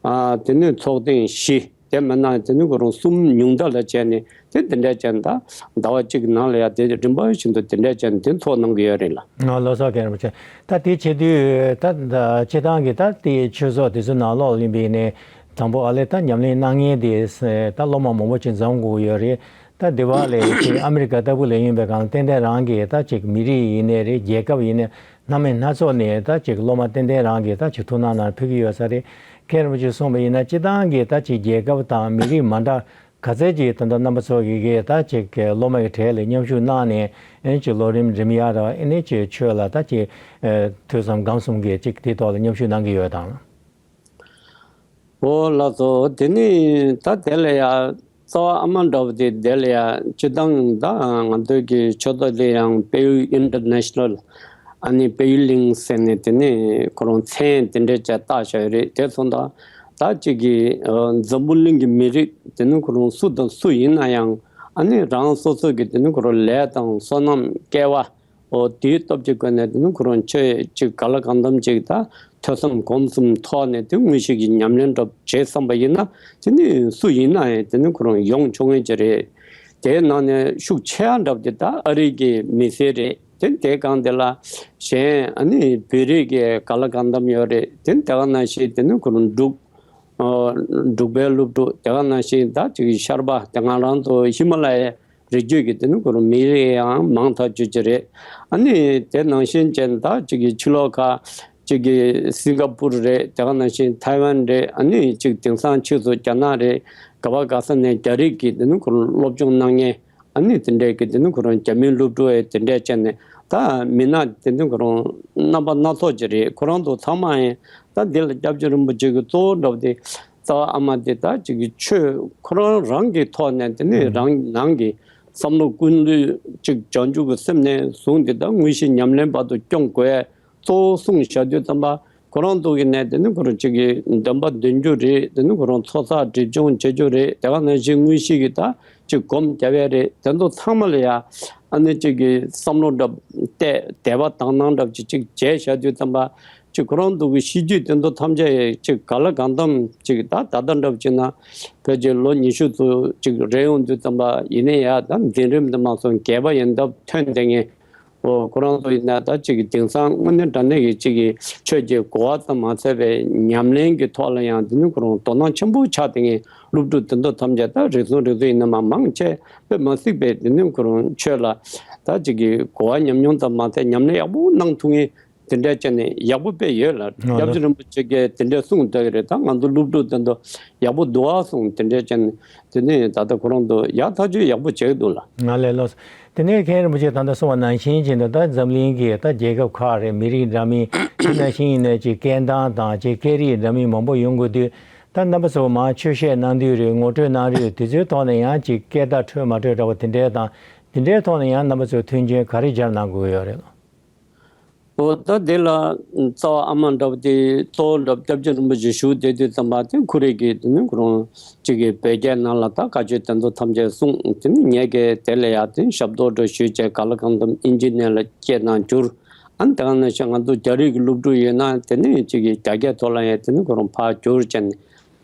ཨ་དེ་ནས་ཚོགས་ཐེངས་བཞི། དེ་མིན་ན་དེ་ནི་ཁོ་རང་གསུམ་ཉུང་མཐའ་ལ་བྱས་ནས་དེ་དེ་འདྲ་བྱས་ནས་ད་ཟླ་བ་གཅིག་གི་ནང་ལ་ཡང་དེ་རིམ་པ་བཞིན་དུ་དེ་འདྲ་བྱས་ནས་དེ་ཚོགས་གནང་གི་ཡོད་རེད་ལ། ཨ་ལགས་སོ་མཁན་རིན་པོ་ཆེ། ད་དེ་བྱེད་དུས་ད་ད་སྤྱིར་བཏང་གི་ད་དེ་ཆོས་ཚོགས་དེ་ཚོའི་ནང་ལོགས་ལ་ཡིན་པའི་ནས་དང་པོ་ཨ་ལས་ད་ཉམས་ལེན་གནང་མཁན་དེ་ད་སློབ་མ་མང་པོ་ཅིག་འཛོམས་དགོས་ཡོད་རེད། ད་འདི་བ་ལས་ཅིག་ཨ་མི་རི་ཀ་ལྟ་བུ་ལ་ཡིན་པའི་སྒང་ཏན་ཏན་རང་གི་ད་ཅིག་མི་རིགས་ཡིན་ནའི་རེད། རྒྱལ་ཁབ་ཡིན་ནའི་སྣ་མིན་སྣ་ཚོགས་ནས་ད་ཅིག་སློབ་མ་ཏན་ཏན་རང་གི་ད་ཅིག་ཐུགས་སྣང་ནང་ཕུལ་གྱི་ཡོད་ས་རེད། མཁན་རིན་པོ་ཆེས་གསུངས་པ་ཡིན་ན་སྤྱིར་བཏང་གི་ད་ཅིག་རྒྱལ་ཁབ་དང་མི་རིགས་མ་འདྲ་ག་ཚད་ཅིག་ད་ལྟ་རྣམ་པ་ཚོ་གི་གི་ད་ཅིག་སློབ་མ་གི་གྲས་ལ་མཉམ་ཞུགས་གནང་ནས་ཨེ་ཅིག་ལོ་རིམ་རིམ་ཡར་ཨེ་ནས་ཅིག་ཆོས་ལ་ད་ཅིག་ཐོས་བསམ་སྒོམ་གསུམ་གྱི་ཅིག་དེ་ཐོག་ལ་མཉམ་ཞུགས་གནང་གི་ཡོད་དམ། འོ་ལགས་སོ། དེ་ནི་ད་དེ་ལ་ཡ་རྩ་བ་ཨ་མ་འདྲ་བོ་དེ་དེ་ལ་ཡ་སྤྱི་བཏང་ད་ང་ཚོའི་གི་ཆོས་ཐོག་དེ་ཡང་བལ་ཡུལ་ཨིན་ཊར་ནེ་ཤ་ནལ། ཨ་ནི་བལ་ཡུལ་གླིང་ཟེར་ནས་དེ་ནི་ཁོ་རང་མཚན་དེ་འདྲས་བྱས་བཏགས་བཞག་ཡོད་རེད། དེ་སོང་ཙང་ད་གཅིག་གི་འཛམ་བུ་གླིང་གི་མི་རིགས་དེ་ནི་ཁོ་རང་སུ་དང་སུ་ཡིན་ན་ཡང་ཨ་ནི་རང་སོ་སོ་གི་དེ་ནི་ཁོ་རང་ལས་དང་བསོད་ནམས་སྐལ་བ། འོ་དེའི་སྟོབས་ཀྱི་སྒོ་ནས་དེ་ནི་ཁོ་རང་ཆོས་ཅིག་ག་ལ་གང་འཚམ་ཅིག་ད་ཐོས་བསམ་སྒོམ་གསུམ་ཐོག་ནས་དེ་དངོས་གཞི་གི་ཉམས་ལེན་འདྲ་བྱེད་བསམ་པ་ཡིན་ན་དེ་ནི་སུ་ཡིན་ན་ཡང་དེ་ནི་ཁོ་རང་ཡོང་ཆོག་མཁན་ཅིག་རེད། དེའི་ནང་ནས་ཤུགས་ཆེ་བ་འདྲ་བོ་དེ་ད་ཨ་རི་གི་མི་སེར་རེད། དེ་དེ་གང་དེ་ལ་གཞན་ཨ་ནི་བོད་རིགས་ཀྱི་ག་ལ་གང་འཚམ་ཡོད་རེད། དེ་དེ་ག་ནང་བཞིན་དེ་ནི་ཁོ་རང་འབྲུག་འབྲུག་པའི་སློབ་ཕྲུག་དེ་ག་ནང་བཞིན་ད་ཅིག་ཤར་པ་དེ་ང་རང་ཚོ་ཧི་མ་ལ་ཡའི་རི་རྒྱུད་ཀྱི་དེ་ནི་ཁོ་རང་མི་རིགས་ཡང་མང་ཐག་ཆོད་ཀྱི་རེད། ཨ་ནི་དེ་ནང་བཞིན་ཅན་ད་ཅིག་གི་ཕྱི་ལོགས་ཁག་ཅིག་གི་སིང་ག་པུར་རེད། དེ་ག་ནང་བཞིན་ཐའེ་ཝན་རེད། ཨ་ནི་ཅིག་དེང་སང་ཕྱིས་སུ་རྒྱ་ནག་རེད། ག་བ་ག་ས་ནས་རྒྱ་རིགས་ཀྱི་དེ་ནི་ཁོ་རང་སློབ་སྦྱོང་གནང་མཁན་ཨ་ནི་དེ་འདྲས་ཀྱི་དེ་ནི་ཁོ་རང་རྒྱ་མིའི་སློབ་ཕྲུག་ཨེ་དེ་འདྲས་བྱས་ནས་ད་མི་སྣ་དེ་ནི་ཁོ་རང་རྣམ་པ་སྣ་ཚོགས་ཀྱི་རེད། ཁོ་རང་ཚོ་ཚང་མ་ཨེ་ད་འདི་ལ་སྐྱབས་རྗེ་རིན་པོ་ཆེ་གི་གཙོ་བོ་འདྲ་བོ་དེ་རྩ་བ་ཨ་མ་དེ་ད་ཅིག་གི་ཆོས་ཁོ་རང་རང་གི་ཐོག་ནས་དེ་ནི་རང་ནང་གི་བསམ་བློ་ཀུན་བློས་ཅིག་བྱང་ཆུབ་ཀྱི་སེམས་ནས་བཟུང་དེ་ད་དངོས་གཞི་ཉམས་ལེན་བར་དུ་སྐྱོང་དགོས། གཙོ་བོ་གསུངས་བཞག་དུས་ཙམ་པ་ཁོ་རང་ཚོ་གི་ནས་དེ་ནི་ཁོ་རང་ཅིག་གི་འདོན་པ་འདོན་རྒྱུ་རེད། དེ་ནི་ཁོ་རང་ཚོགས་བསགས་སྒྲིབ་སྦྱོང་བྱེད་རྒྱུ་རེད། དེ་ག་ནང་བཞིན་དངོས་གཞི་གི་ད་ཅིག་སྒོམ་རྒྱབ་ཡ་རེད། དེ་ཚོ་ཚང་མ་ལ་ཡ་ཨ་ནི་ཅིག་གི་བསམ་བློ་འདྲ་བལྟས་དད་པ་དག་སྣང་འདྲ་བ་ཅིག་ཅིག་བྱས་བཞག་དུས་ཙམ་པ་ཅིག་ཁོ་རང་ཚོ་གི་གཤིས་རྒྱུད་དེ་ཚོ་ཐམས་ཅད་ཅིག་ག་ལ་གང་འཚམ་ཅིག་ད་ད་ལྟ་འདྲ་བ་ཅིག་ན་ཕལ་ཆེར་ལོ་ཉི་ཤུ་ཚོ་ཅིག་རེ་ཡོང་དུས་ཙམ་པ་ཡིན་ནའི་ཡ་ད་འཛིན་རིམ་དུ་མ་སོང་རྒས་པ་ཡིན་སྟབས་ཐོན་བསྡད་མཁན། ཨོ་ཁོ་རང་ཚོ་ཡིན་ན་ད་ཅིག་གི་དེང་སང་དངོས་གནས་དྲང་གནས་ཀྱི་ཅིག་གི་ཆོས་ཀྱི་གོ་བ་ཙམ་མ་ཚད་པའི་ཉམས་ལེན་གྱི་ཐོག་ལ་ཡང་དེ་ནི་ཁོ་རང་དོ་སྣང་ཆེན་པོ་ཆགས་བསྡད་མཁན་སློབ་ཕྲུག་དེ་ཚོ་ཐམས་ཅད་ད་རེ་ཟུང་རེ་ཟུང་ཡིན་ན་མ་མང་ཆེ་དཔེ་མ་སྲིད་པའི་དེ་ནི་ཁོ་རང་ཆོས་ལ་ད་ཅིག་གི་གོ་བ་ཉམས་མྱོང་ཙམ་མ་ཚད་ཉམས་ལེན་ཡག་པོ་གནང་ཐུབ་མཁན་དེ་འདྲ་བྱས་ནས་ཡག་པོ་དཔེ་ཡོད་ལ། ཨོ་སྐྱབས་རྗེ་རིན་པོ་ཆེ་གིས་དེ་འདྲ་གསུངས་བསྡད་ཀྱི་རེད། ད་ང་ཚོ་སློབ་ཕྲུག་དེ་ཚོ་ཡག་པོ་འདུག་ཨ་གསུངས་དེ་འདྲ་བྱས་ནས་དེ་ནས་ད་ལྟ་ཁོ་རང་ཚོ་ཡག་ཐག་ཆོད་ཡག་པོ་བྱེད་ཀྱི་འདུག་ལ། ང་ལས་ལོས། དེ་ནས་མཁན་རིན་པོ་ཆེ་ད་ལྟ་གསུངས་པ་ནང་བཞིན་བྱས་ན་ད་འཛམ་གླིང་གི་ད་རྒྱལ་ཁབ་ཁག་རེད། མི་རིགས་འདྲ་མིན་དེ་ནང་བཞིན་ཡིན་ནའི་ཅིག་སྐད་གདངས་དང་ཅིག་སྐད་རིགས་འདྲ་མིན་མང་པོ་ཡོང་དགོས་དུས་ད་རྣམ་པ་ཚོ་མར་ཆོས་བཤད་གནང་དུས་རེད། ངོ་སྤྲོད་གནང་རེད། དེ་ཚོའི་ཐོག་ནས་ཡང་ཅིག་སྐད་བརྡ་འཕྲོད་མ་འཕྲོད་འདྲ་བོ་དེ་འདྲའི་དང་དེ་འདྲའི་ཐོག་ནས་ཡང་རྣམ་པ་ཚོས་མཐུན་རྐྱེན་ག་རེ་སྦྱར་གནང་དགོས་ཡོད་རེད། འོ་ད་དེ་ལ་རྩ་བ་ཨ་མ་འདྲ་བོ་དེ་གཙོ་བོ་འདྲ་བོ་སྐྱབས་རྗེ་རིན་པོ་ཆེ་བཞུགས་བསྡད་དུས་ཙམ་པ་དེ་ཁོ་རེ་གིས་དེ་ནི་ཁོ་རང་གཅིག་གིས་བོད་སྐད་ནང་ལ་ད་བཀའ་ཆོས་དེ་ཚོ་ཐམས་ཅད་གསུངས། དེ་ནི་ངས་ཀྱིས་དེ་ལ་ཡ་དེ་ཞབས་ཏོག་འདྲ་ཞུས་བྱས་ག་ལ་གང་འཚམ་ཨིན་ཇི་ནང་ལ་སྐྱེལ་གནང་བསྒྱུར། ཨ་ནི་དེ་ག་ནང་བཞིན་ང་ཚོ་རྒྱ་རིགས་ཀྱི་སློབ་ཕྲུག་ཡོད་ན་དེ་ནི་གཅིག་གིས་རྒྱ་སྐད་ཐོག་ལ་ཡ་དེ་ནི་ཁོ་རང་ཕར་བསྒྱུར་བྱས་ནས་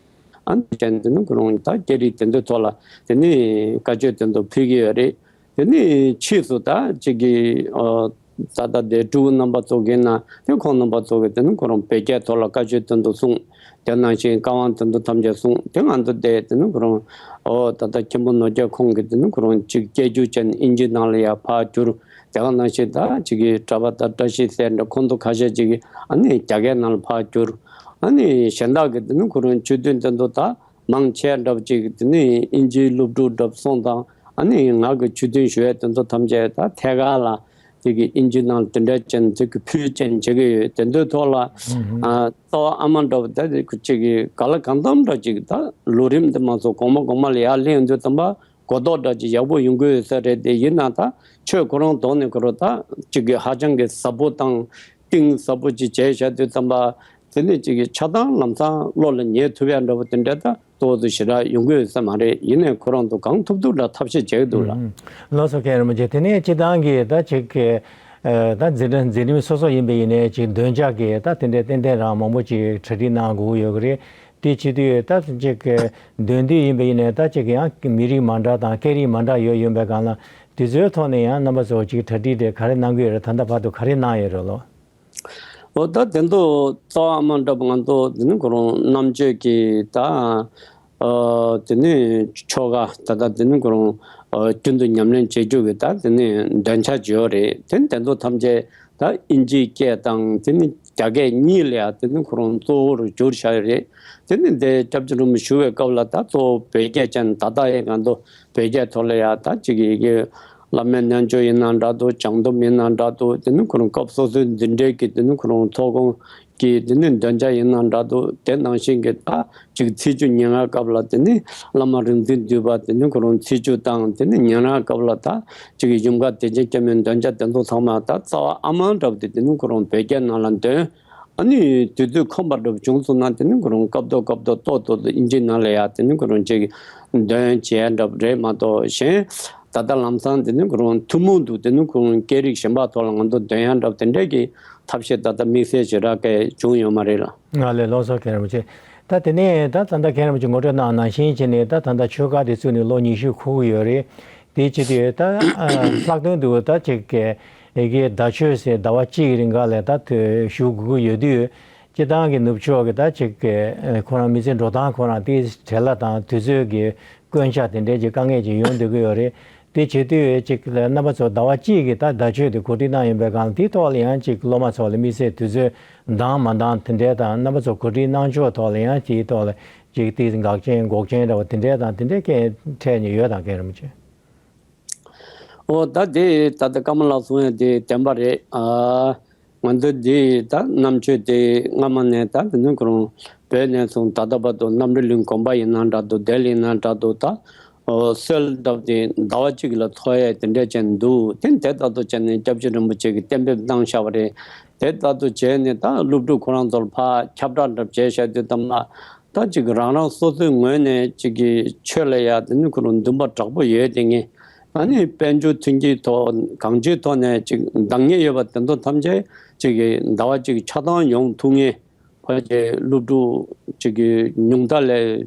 ཨ་ནི་བྱས་ནས་དེ་ནི་ཁོ་རང་ད་སྐད་རིགས་དེ་ཚོའི་ཐོག་ལ་དེ་ནི་བཀའ་ཆོས་དེ་ཚོ་ཕུལ་གྱི་ཡོད་རེད། དེ་ནས་ཕྱིས་སུ་ད་ཅིག་གི་ཨ་ད་ལྟ་དེ་ཕྲུ་གུ་རྣམ་པ་ཚོ་གི་ན་དེ་ཁོང་རྣམ་པ་ཚོ་གི་དེ་ནི་ཁོ་རང་བོད་སྐད་ཐོག་ལ་བཀའ་ཆོས་དེ་ཚོ་གསུངས། དེ་ནང་བཞིན་བཀའ་དབང་དེ་ཚོ་ཐམས་ཅད་གསུངས། དེ་ང་ཚོ་དེ་དེ་ནི་ཁོ་རང་ཨོ་ད་ལྟ་མཁན་པོ་ནོར་རྒྱས་ཁོང་གི་དེ་ནི་ཁོ་རང་ཅིག་སྐད་སྒྱུར་བྱས་ནས་ཨིན་ཇི་ནང་ལ་ཡར་ཕར་བསྒྱུར། དེ་ག་ནང་བཞིན་ད་ཅིག་གི་གྲྭ་པ་དང་བཀྲ་ཤིས་ཟེར་འདྲ་ཁོང་ཚོ་ཁ་ཤས་ཅིག་གིས་ཨ་ནི་རྒྱ་སྐད་ནང་ལ་ཕར་བསྒྱུར། ཨ་ནི་གཞན་དག་གི་དེ་ནི་ཁོ་རང་ཆོས་ཐུན་དེ་ཚོ་ད། མང་ཆེ་འདྲ་བོ་ཅིག་དེ་ནི་ཨིན་ཇིའི་སློབ་ཕྲུག་འདྲ་བོ་སོང་ཙང་ཨ་ནི་ང་གི་ཆོས་ཐུན་ཞུ་ཡས་དེ་ཚོ་ཐམས་ཅད་ད་ཐད་ཀར་ལ་དེ་གི་ཨིན་ཇི་ནང་དེ་འདྲ་ཅན་དེ་གི་ཕུལ་ཅན་བྱེད་ཀྱི་ཡོད། དེ་ཚོའི་ཐོག་ལ་ཨ་གཙོ་བོ་ཨ་མ་འདྲ་བོ་ད་དེ་ཁུ་ཅིག་གི་ག་ལ་གང་འཚམ་འདྲ་ཅིག་ད་ལོ་རིམ་དེ་མ་སོང་གོང་མ་གོང་མ་ལ་ཡར་སླེབས་དུས་ཙམ་པ་གོ་རྟོགས་འདྲ་ཅིག་ཡག་པོ་ཡོང་གི་ཡོད་ས་རེད། དེ་ཡིན་ན་ད་ཆོས་ཁོ་རང་ཐོག་ནས་ཁོ་རང་ད་ཅིག་གི་ཧ་ཅང་གི་ཟབ་པོ་དང་གཏིང་ཟབ་པོ་ཅིག་བྱས་བཞག་དུས་ཙམ་པ། དེ་ནི་གཅིག་གི་ཆ་ཚང་ལམ་སང་བློ་ལ་ངེས་ཐུབ་ཡ་འདྲ་བོ་དེ་འདྲ་ད་ཏོག་ཙམ་ཞེ་དྲག་ཡོང་གི་ཡོད་ས་མ་རེད། ཡིན་ནའི་ཁོ་རང་ཚོ་གང་ཐུབ་ཐུབ་འདྲ་ཐབས་ཤེས་བྱེད་ཀྱི་འདུག་ལ། ལགས་སོ་མཁན་རིན་པོ་ཆེ། དེ་ནས་སྤྱི་བཏང་གི་ད་ཅིག་གི་ད་འཛིན་གྲྭ་འཛིན་རིམ་སོ་སོ་ཡིན་པ་ཡིན་ནའི་ཅིག་འདོན་ཆ་གི་ད་དེ་འདྲའི་ཏན་ཏན་རང་མང་པོ་ཅིག་གྲ་སྒྲིག་གནང་དགོས་ཀྱི་ཡོད་ཀྱི་རེད། དེ་བྱེད་དུས་ད་ཅིག་གི་འདོན་དུས་ཡིན་པ་ཡིན་ནའི་ད་ཅིག་གི་ཡང་མི་རིགས་མ་འདྲ་དང་སྐད་རིགས་མ་འདྲ་ཡོད་ཡོད་པའི་སྒང་ལ་དེ་ཚོའི་ཐོག་ནས་ཡང་རྣམ་པ་ཚོ་ཅིག་གྲ་སྒྲིག་དེ་ག་རེ་གནང་གི་ཡོད་རེད། ད་ལྟ་བར་དུ་ག་རེ་གནང་ཡོད་རེད་ལོ། འོ་ད་དེ་ཚོ་རྩ་བ་ཨ་མ་འདྲ་པོ་ང་ཚོ་དེ་ནི་ཁོ་རང་རྣམ་དཔྱོད་ཀྱི་ད་ཨ་དེ་ནི་ཆོ་ག་ད་ལྟ་དེ་ནི་ཁོ་རང་ཨ་རྒྱུན་དུ་ཉམས་ལེན་བྱེད་རྒྱུ་གི་ད་དེ་ནི་འདོན་ཆ་ཅིག་ཡོད་རེད། དེ་ནི་དེ་ཚོ་ཐམས་ཅད་ད་ཨིན་ཇིའི་སྐད་དང་དེ་ནི་རྒྱ་སྐད་གཉིས་ལ་ཡང་དེ་ནི་ཁོ་རང་གཙོ་བོར་གྱུར་བཞག་ཡོད་རེད། དེ་ནི་འདི་སྐྱབས་རྗེ་རིན་པོ་ཆེ་བཞུགས་པའི་སྐབས་ལ་ད་གཙོ་བོ་བོད་སྐད་ཅན་ད་ལྟ་ཡང་ང་ཚོ་བོད་སྐད་ཐོག་ལ་ཡང་ད་ཅིག་གི་ཡི་གེ་བླ་མའི་རྣལ་འབྱོར་ཡིན་ན་འདྲ་འདུག། བྱང་སྡོམ་ཡིན་ན་འདྲ་འདུག། དེ་ནི་ཁོ་རང་སྐབས་སོ་སོའི་འཛིན་གྲྭའི་གི་དེ་ནི་ཁོ་རང་ཚོགས་ཁང་ གི་དེ་ནི་འདོན་ཆ་ཡིན་ན་འདྲ་འདུག་དེ་ནང་བཞིན་གྱི་ད་ཅིག་ཚེས་བཅུ་ཉེར་ལྔ་སྐབས་ལ་དེ་ནི་བླ་མ་རིག་འཛིན་འདུས་པ་དེ་ནི་ཁོ་རང་ཚེས་བཅུ་དང་དེ་ནི་ཉེར་ལྔ་སྐབས་ལ་ད་ཅིག་ཡུམ་བཀའ་བདེ་ཆེན་སྐྱབས་མའི་འདོན་ཆ་དེ་ཚོ་ཚང་མ་ད་རྩ་བ་ཨ་མ་འདྲ་བོ་དེ་དེ་ནི་ཁོ་རང་བོད་སྐད་ནང་ལ་འདོན། ཨ་ནི་དུས་ཚོད་ཁོམ་པ་འདྲ་བོ་བྱུང་སོང་ན་དེ་ནི་ཁོ་རང་སྐབས་ཐོག་སྐབས་ཐོག་ཏོག་ཏོག་ཏོག་ཨིན་ཇི་ནང་ལ་ཡ་དེ་ནི་ཁོ་རང་ཅིག་འདོན་བྱས་འདྲ་བོ་རེད་མ་གཏོགས་གཞན། ད་ལྟ་ལམ་སང་དེ་ནི་ཁོ་རང་ཐུན་མོང་དུ་དེ་ནི་ཁོ་རང་སྐད་རིགས་གཞན་པ་ཐོག་ལ་ང་ཚོ་འདོན་ཡ་འདྲ་བོ་དེ་འདྲས་ཀྱི་ཐབས་ཤེས་ད་ལྟ་དམིགས་བསལ་ཞེ་དྲག་གི་བྱུང་ཡོད་མ་རེད་ལ། ང་ལས་ལོགས་སོ་མཁན་རིན་པོ་ཆེ། ད་དེ་ནས་ད་ད་ལྟ་མཁན་རིན་པོ་ཆེ་ངོ་སྤྲོད་གནང་ནང་བཞིན་བྱས་ནས་ད་ད་ལྟ་ཆོས་བཀའ་དེ་བཙུགས་ནས་ལོ་ཉི་ཤུ་འཁོར་གྱི་ཡོད་རེད། དེའི་ཆེད་དུ་ད་ལྷག་དོན་དུ་ད་ཅིག་གི་ཨེ་གི་ཟླ་མཆོད་ཟེར་ཟླ་བ་གཅིག་གི་རིང་ག་ལ་ད་ཞུ་དགོས་ཀྱི་ཡོད་དུས། སྤྱི་བཏང་གི་ནུབ་ཕྱོགས་ཀྱི་ད་ཅིག་གི་ཁོ་རང་མི་ཚེ་འགྲོ་སྟངས་ཁོ་རང་དེའི་བྲེལ་བ་དང་དུས་ཚོད་ཀྱི་དཀོན་ཆ་དེ་འདྲའི་ཅིག་དཀའ་ངལ་ཅིག་ཡོང་སྡོད་ཀྱི་ཡོད་རེད། དེ་བྱེད་དུས་ཅིག་ལ་རྣམ་པ་ཚོ་ཟླ་བ་གཅིག་གི་ད་ཟླ་མཆོད་དེ་གོ་སྒྲིག་གནང་ཡོད་པའི་སྒང་དེའི་ཐོག་ལ་ཡང་ཅིག་སློབ་མ་ཚོ་ལ་དམིགས་བསལ་དུས་ཚོད་འདང་མ་འདང་དེ་འདྲའི་དང་རྣམ་པ་ཚོ་གོ་སྒྲིག་གནང་ཕྱོགས་ཐོག་ལ་ཡང་དེའི་ཐོག་ལ་ཅིག་དེ་འགག་ཅན་འགོག་ཅན་འདྲ་བ་དེ་འདྲའི་དང་དེ་འདྲའི་སྐད་འཕྲད་ནས་ཡོད་དང་མཁན་རིན་པོ་ཆེ། ཨོ་ད་དེ་ད་ལྟ་ཀརྨ་ལགས་གསུང་ཡ་དེ་བདེན་པ་རེད། ཨ་ང་ཚོ་འདི་ད་གནམ་ཆོས་དེ་སྔ་མ་ནས་ད་དེ་ནི་ཁོ་རང་བོད་ནས་བཟུང་ད་ལྟ་བར་དུ་རྣམ་གྲོལ་གླིང་དགོན་པ་ཡིན་ན་འདྲ་འདུག་དེ་ལ་ཡིན་ན་འདྲ་འདུག་ད་ཨོ་གསོལ་འདེབས་དེ་ཟླ་བ་གཅིག་ལ་འཚོགས་ཡ་དེ་འདྲ་བྱས་ནས་འདུག་དེ་དེ་ལྟར་དུ་བྱས་ནས་སྐྱབས་རྗེ་རིན་པོ་ཆེ་གིས་གཏན་འབེབས་གནང་བཞག་པ་རེད། དེ་ལྟར་དུ་བྱས་ནས་ད་སློབ་ཕྲུག་ཁོ་རང་ཚོར་ཕར་ཁྱབ་བསྒྲགས་འདྲ་བྱས་བཞག་དུས་ཙམ་ལ། ད་ཅིག་རང་རང་སོ་སོའི་ངོས་ནས་ཅིག་གི་ཆོས་ལ་ཡ་དེ་ནི་ཁོ་རང་འདུན་པ་དྲག་པོ་ཡོད་དེ་ངས་ཨ་ནི་དཔལ་འབྱོར་མཐུན་རྐྱེན་ཐོག་གང་ཅིའི་ཐོག་ནས་ཅིག་འདང་ངེས་ཡོད་པ་དེ་ཚོ་ཐམས་ཅད་ཅིག་གི་ཟླ་བ་གཅིག་ཆ་ཚང་ཡོང་ཐུབ་ངེས་ཕལ་ཆེར་སློབ་ཕྲུག་ཅིག་གི་ཉུང་མཐའ་ལས་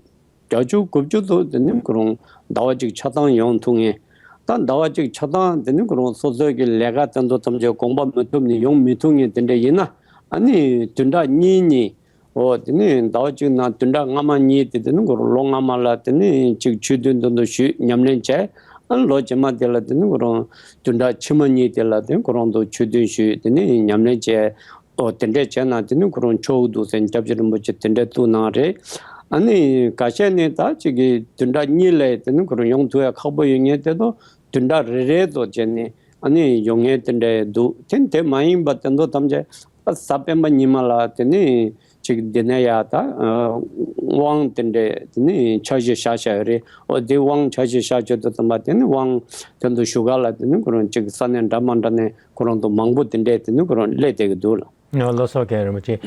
བརྒྱད་ཅུ་དགུ་བཅུ་ཚོ་དེ་ནི་ཁོ་རང་ཟླ་བ་གཅིག་ཆ་ཚང་ཡོང་ཐུབ་ངེས། ད་ཟླ་བ་གཅིག་ཆ་ཚང་དེ་ནི་ཁོ་རང་སོ་སོའི་གི་ལས་ཀ་དེ་ཚོ་ཐམས་ཅད་དགོངས་པ་མི་ཐོབ་ནས་ཡོང་མི་ཐུབ་ངེས་དེ་འདྲ་ཡིན་ན་ཨ་ནི་བདུན་ཕྲག་གཉིས་གཉིས། འོ་དེ་ནི་ཟླ་བ་གཅིག་ནང་བདུན་ཕྲག་སྔ་མ་གཉིས་དེ་དེ་ནི་ཁོ་རང་ལོ་སྔ་མ་ལ་དེ་ནི་གཅིག་ཆོས་ཐུན་དེ་ཚོ་ཞུས་ཉམས་ལེན་བྱས། ཨ་ནི་ལོ་རྗེས་མ་དེ་ལ་དེ་ནི་ཁོ་རང་བདུན་ཕྲག་ཕྱི་མ་གཉིས་དེ་ལ་དེ་ཁོ་རང་ཚོ་ཆོས་ཐུན་ཞུས་དེ་ནི་ཉམས་ལེན་བྱས། འོ་དེ་འདྲས་བྱས་ན་དེ་ནི་ཁོ་རང་ཆོག་གི་འདུག་ཟེར་སྐྱབས་རྗེ་རིན་པོ་ཆེ་དེ་འདྲས་གསུངས་གནང་རེད། ཨ་ནི་ཁ་ཤས་ནི་ད་གཅིག་གི་བདུན་ཕྲག་གཉིས་ལས་དེ་ནི་ཁོ་རང་ཡོང་ཐུབ་ཡ་ཁག་པོ་ཡོད་ངེས་དེ་ཚོ་བདུན་ཕྲག་རེ་རེ་ཚོ་བྱས་ནས་ཨ་ནི་ཡོང་ངེས་དེ་འདྲས་འདུག་དེ་དེ་མ་ཡིན་པ་དེ་ཚོ་ཐམས་ཅད་ཨ་གཟའ་སྤེན་པ་ཉི་མ་ལ་དེ་ནི་ཅིག་འདི་ནས་ཡ་ད་དབང་དེ་འདྲས་དེ་ནི་འཆར་གཞི་བཞག་བཞག་ཡོད་རེད། འོ་དེ་དབང་འཆར་གཞི་བཞག་བྱེད་དུ་བཏང་པ་དེ་ནི་དབང་དེ་ཚོ་ཞུ་ག་ལ་དེ་ནི་ཁོ་རང་ཅིག་ས་གནས་འདྲ་མ་འདྲ་ནས་ཁོ་རང་ཚོ་མང་པོ་དེ་འདྲས་དེ་ནི་ཁོ་རང་སླེབས་བསྡད་ཀྱི་འདུག་ལ། ལགས་སོ་མཁན་རིན་པོ་ཆེ། ད་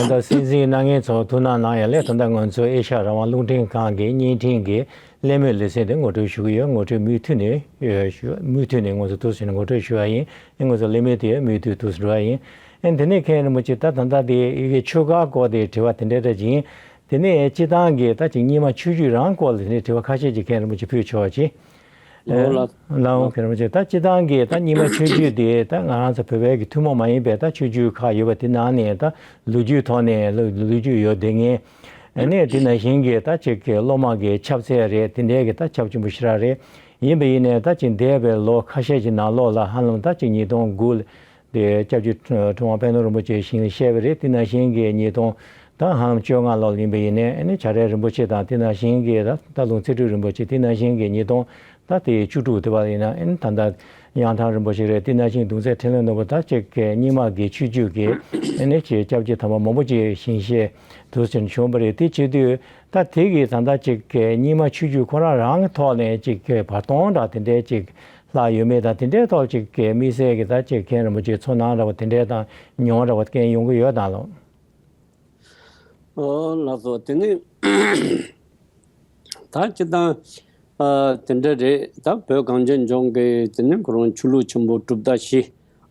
ལྟ་སྲིད་འཛིན་རྣམ་ངེས་ཚོ་ཐུགས་སྣང་གནང་ཡ་ལས་ད་ལྟ་ང་ཚོ་ཨེ་ཤ་ཡ་རང་དབང་རླུང་འཕྲིན་ཁང་གི་བརྙན་འཕྲིན་གྱི་གླེང་མོལ་ལེ་ཚན་དེ་ངོ་སྤྲོད་ཞུ་གི་ཡོད། ངོ་སྤྲོད་མུ་མཐུད་ནས་ཞུ་མུ་མཐུད་ནས་ང་ཚོ་འདུག་ཟེར་ནས་ངོ་སྤྲོད་ཞུ་བ་ཡིན། ཨེ་ང་ཚོ་གླེང་མོལ་དེ་མུ་མཐུད་འདུག་འགྲོ་བ་ཡིན། ཨེ་དེ་ནས་མཁན་རིན་པོ་ཆེ་ད་ད་ལྟ་དེ་ཨེ་གི་ཆོས་བཀའ་སྐོར་དེ་དྲི་བ་དེ་འདྲ་འདྲ་ཅིག་ཡིན། དེ་ནས་སྤྱི་བཏང་གི་ད་ཅིག་རྙིང་མ་ཆོས་བརྒྱུད་རང་སྐོར་ལ་དེ་འདྲའི་དྲི་བ་ཁ་ཤས་ཅིག་མཁན་རིན་པོ་ཆེ་ཕུལ་ཆོག་ཅིག་ལའོ་ལ། ལའོ་མཁན་རིན་པོ་ཆེ། ད་སྤྱི་བཏང་གི་ད་རྙིང་མ་ཆོས་བརྒྱུད་དེ་ད་ང་རང་ཚོ་བོད་པའི་གི་ཐུན་མོང་མ་ཡིན་པའི་ད་ཆོས་བརྒྱུད་ཁག་ཡོད་པ་དེ་ནང་ནས་ད་ལོ་རྒྱུས་ཐོག་ནས་ལོ་ལོ་རྒྱུས་ཡོད་བསྡད་མཁན། ཨ་ནི་དེ་ནང་བཞིན་གྱི་ད་ཅིག་གི་སློབ་མ་གི་ཁྱབ་ཚད་རེད། དེ་འདྲའི་གི་ད་ཁྱབ་ཆེན་པོ་ཞེ་དྲག་རེད། ཡིན་པ་ཡིན་ནའི་ད་ཅིག་འདས་པའི་ལོ་ཁ་ཤས་ཀྱི་ནང་ལོགས་ལ་ཧ་ལམ་ད་ཅིག་ཉིས་སྟོང་དགུ་ལ། དེ་སྐྱབས་རྗེ་གྲུབ་དབང་པད་ནོར་རིན་པོ་ཆེ་ཞིང་ལ་གཤེགས་པ་རེད། དེ་ནང་བཞིན་གྱི་ཉིས་སྟོང་ད་ཧ་ལམ་བཅོ་ལྔ་ལོ་ལ་ཡིན་པ་ཡིན་ནའི་ཨ་ནི་བྱ་བྲལ་རིན་པོ་ཆེ་དང་། དེ་ནང་བཞིན་གྱི་ད་སྟག་ལུང་ཚེ་སྒྲུབ་རིན་པོ་ཆེ། དེ་ནང་བཞིན་གྱི་ཉིས་སྟོང་ད་དེ་བཅུ་དྲུག་དེ་བ་ཡིན་ན་ཨ་ནི་ད་ལྟ་གཡང་ཐང་རིན་པོ་ཆེ་རེད། དེ་ནང་བཞིན་གདུང་སྲས་འཕྲིན་ལས་ནོར་བུ། ད་ཅིག་གི་རྙིང་མ་གི་ཆོས་བརྒྱུད་ཀྱི་ཨ་ནི་ཅིག་སྐྱབས་རྗེ་དམ་པ་མང་པོ་ཅིག་ཞིང་གཤེགས་དུ་ཕྱིན་བྱུང་བ་རེད། དེ་བྱེད་དུས་ད་དེ་གི་ད་ལྟ་ཅིག་གི་རྙིང་མ་ཆོས་བརྒྱུད་ཁོ་རང་རང་གི་ཐོག་ནས་ཅིག་གི་བར་སྟོང་འདྲ་དེ་འདྲའི་ཅིག་ལྷག་ཡོད་མེད་དང་དེ་འདྲའི་ཐོག་ཅིག་གི་དམིགས་བསལ་གྱི་ད་ཅིག་མཁན་རིན་པོ་ཆེའི་ཚོར་སྣང་འདྲ་བོ་དེ་འདྲའི་དང་མྱོང་བ་འདྲ་བོ་སྐྱེ་ཡོང་གི་ཡོད་དམ་ལགས། ཨོ་ལགས་སོ། དེ་ནི་ད་སྤྱིར་བཏང་ཨ་དེ་འདྲ་རེད། ད་བོད་གངས་ཅན་ལྗོངས་ཀྱི་དེ་ནི་ཁོ་རང་ཆོས་ལུགས་ཆེན་པོ་གྲུབ་མཐའ་བཞི།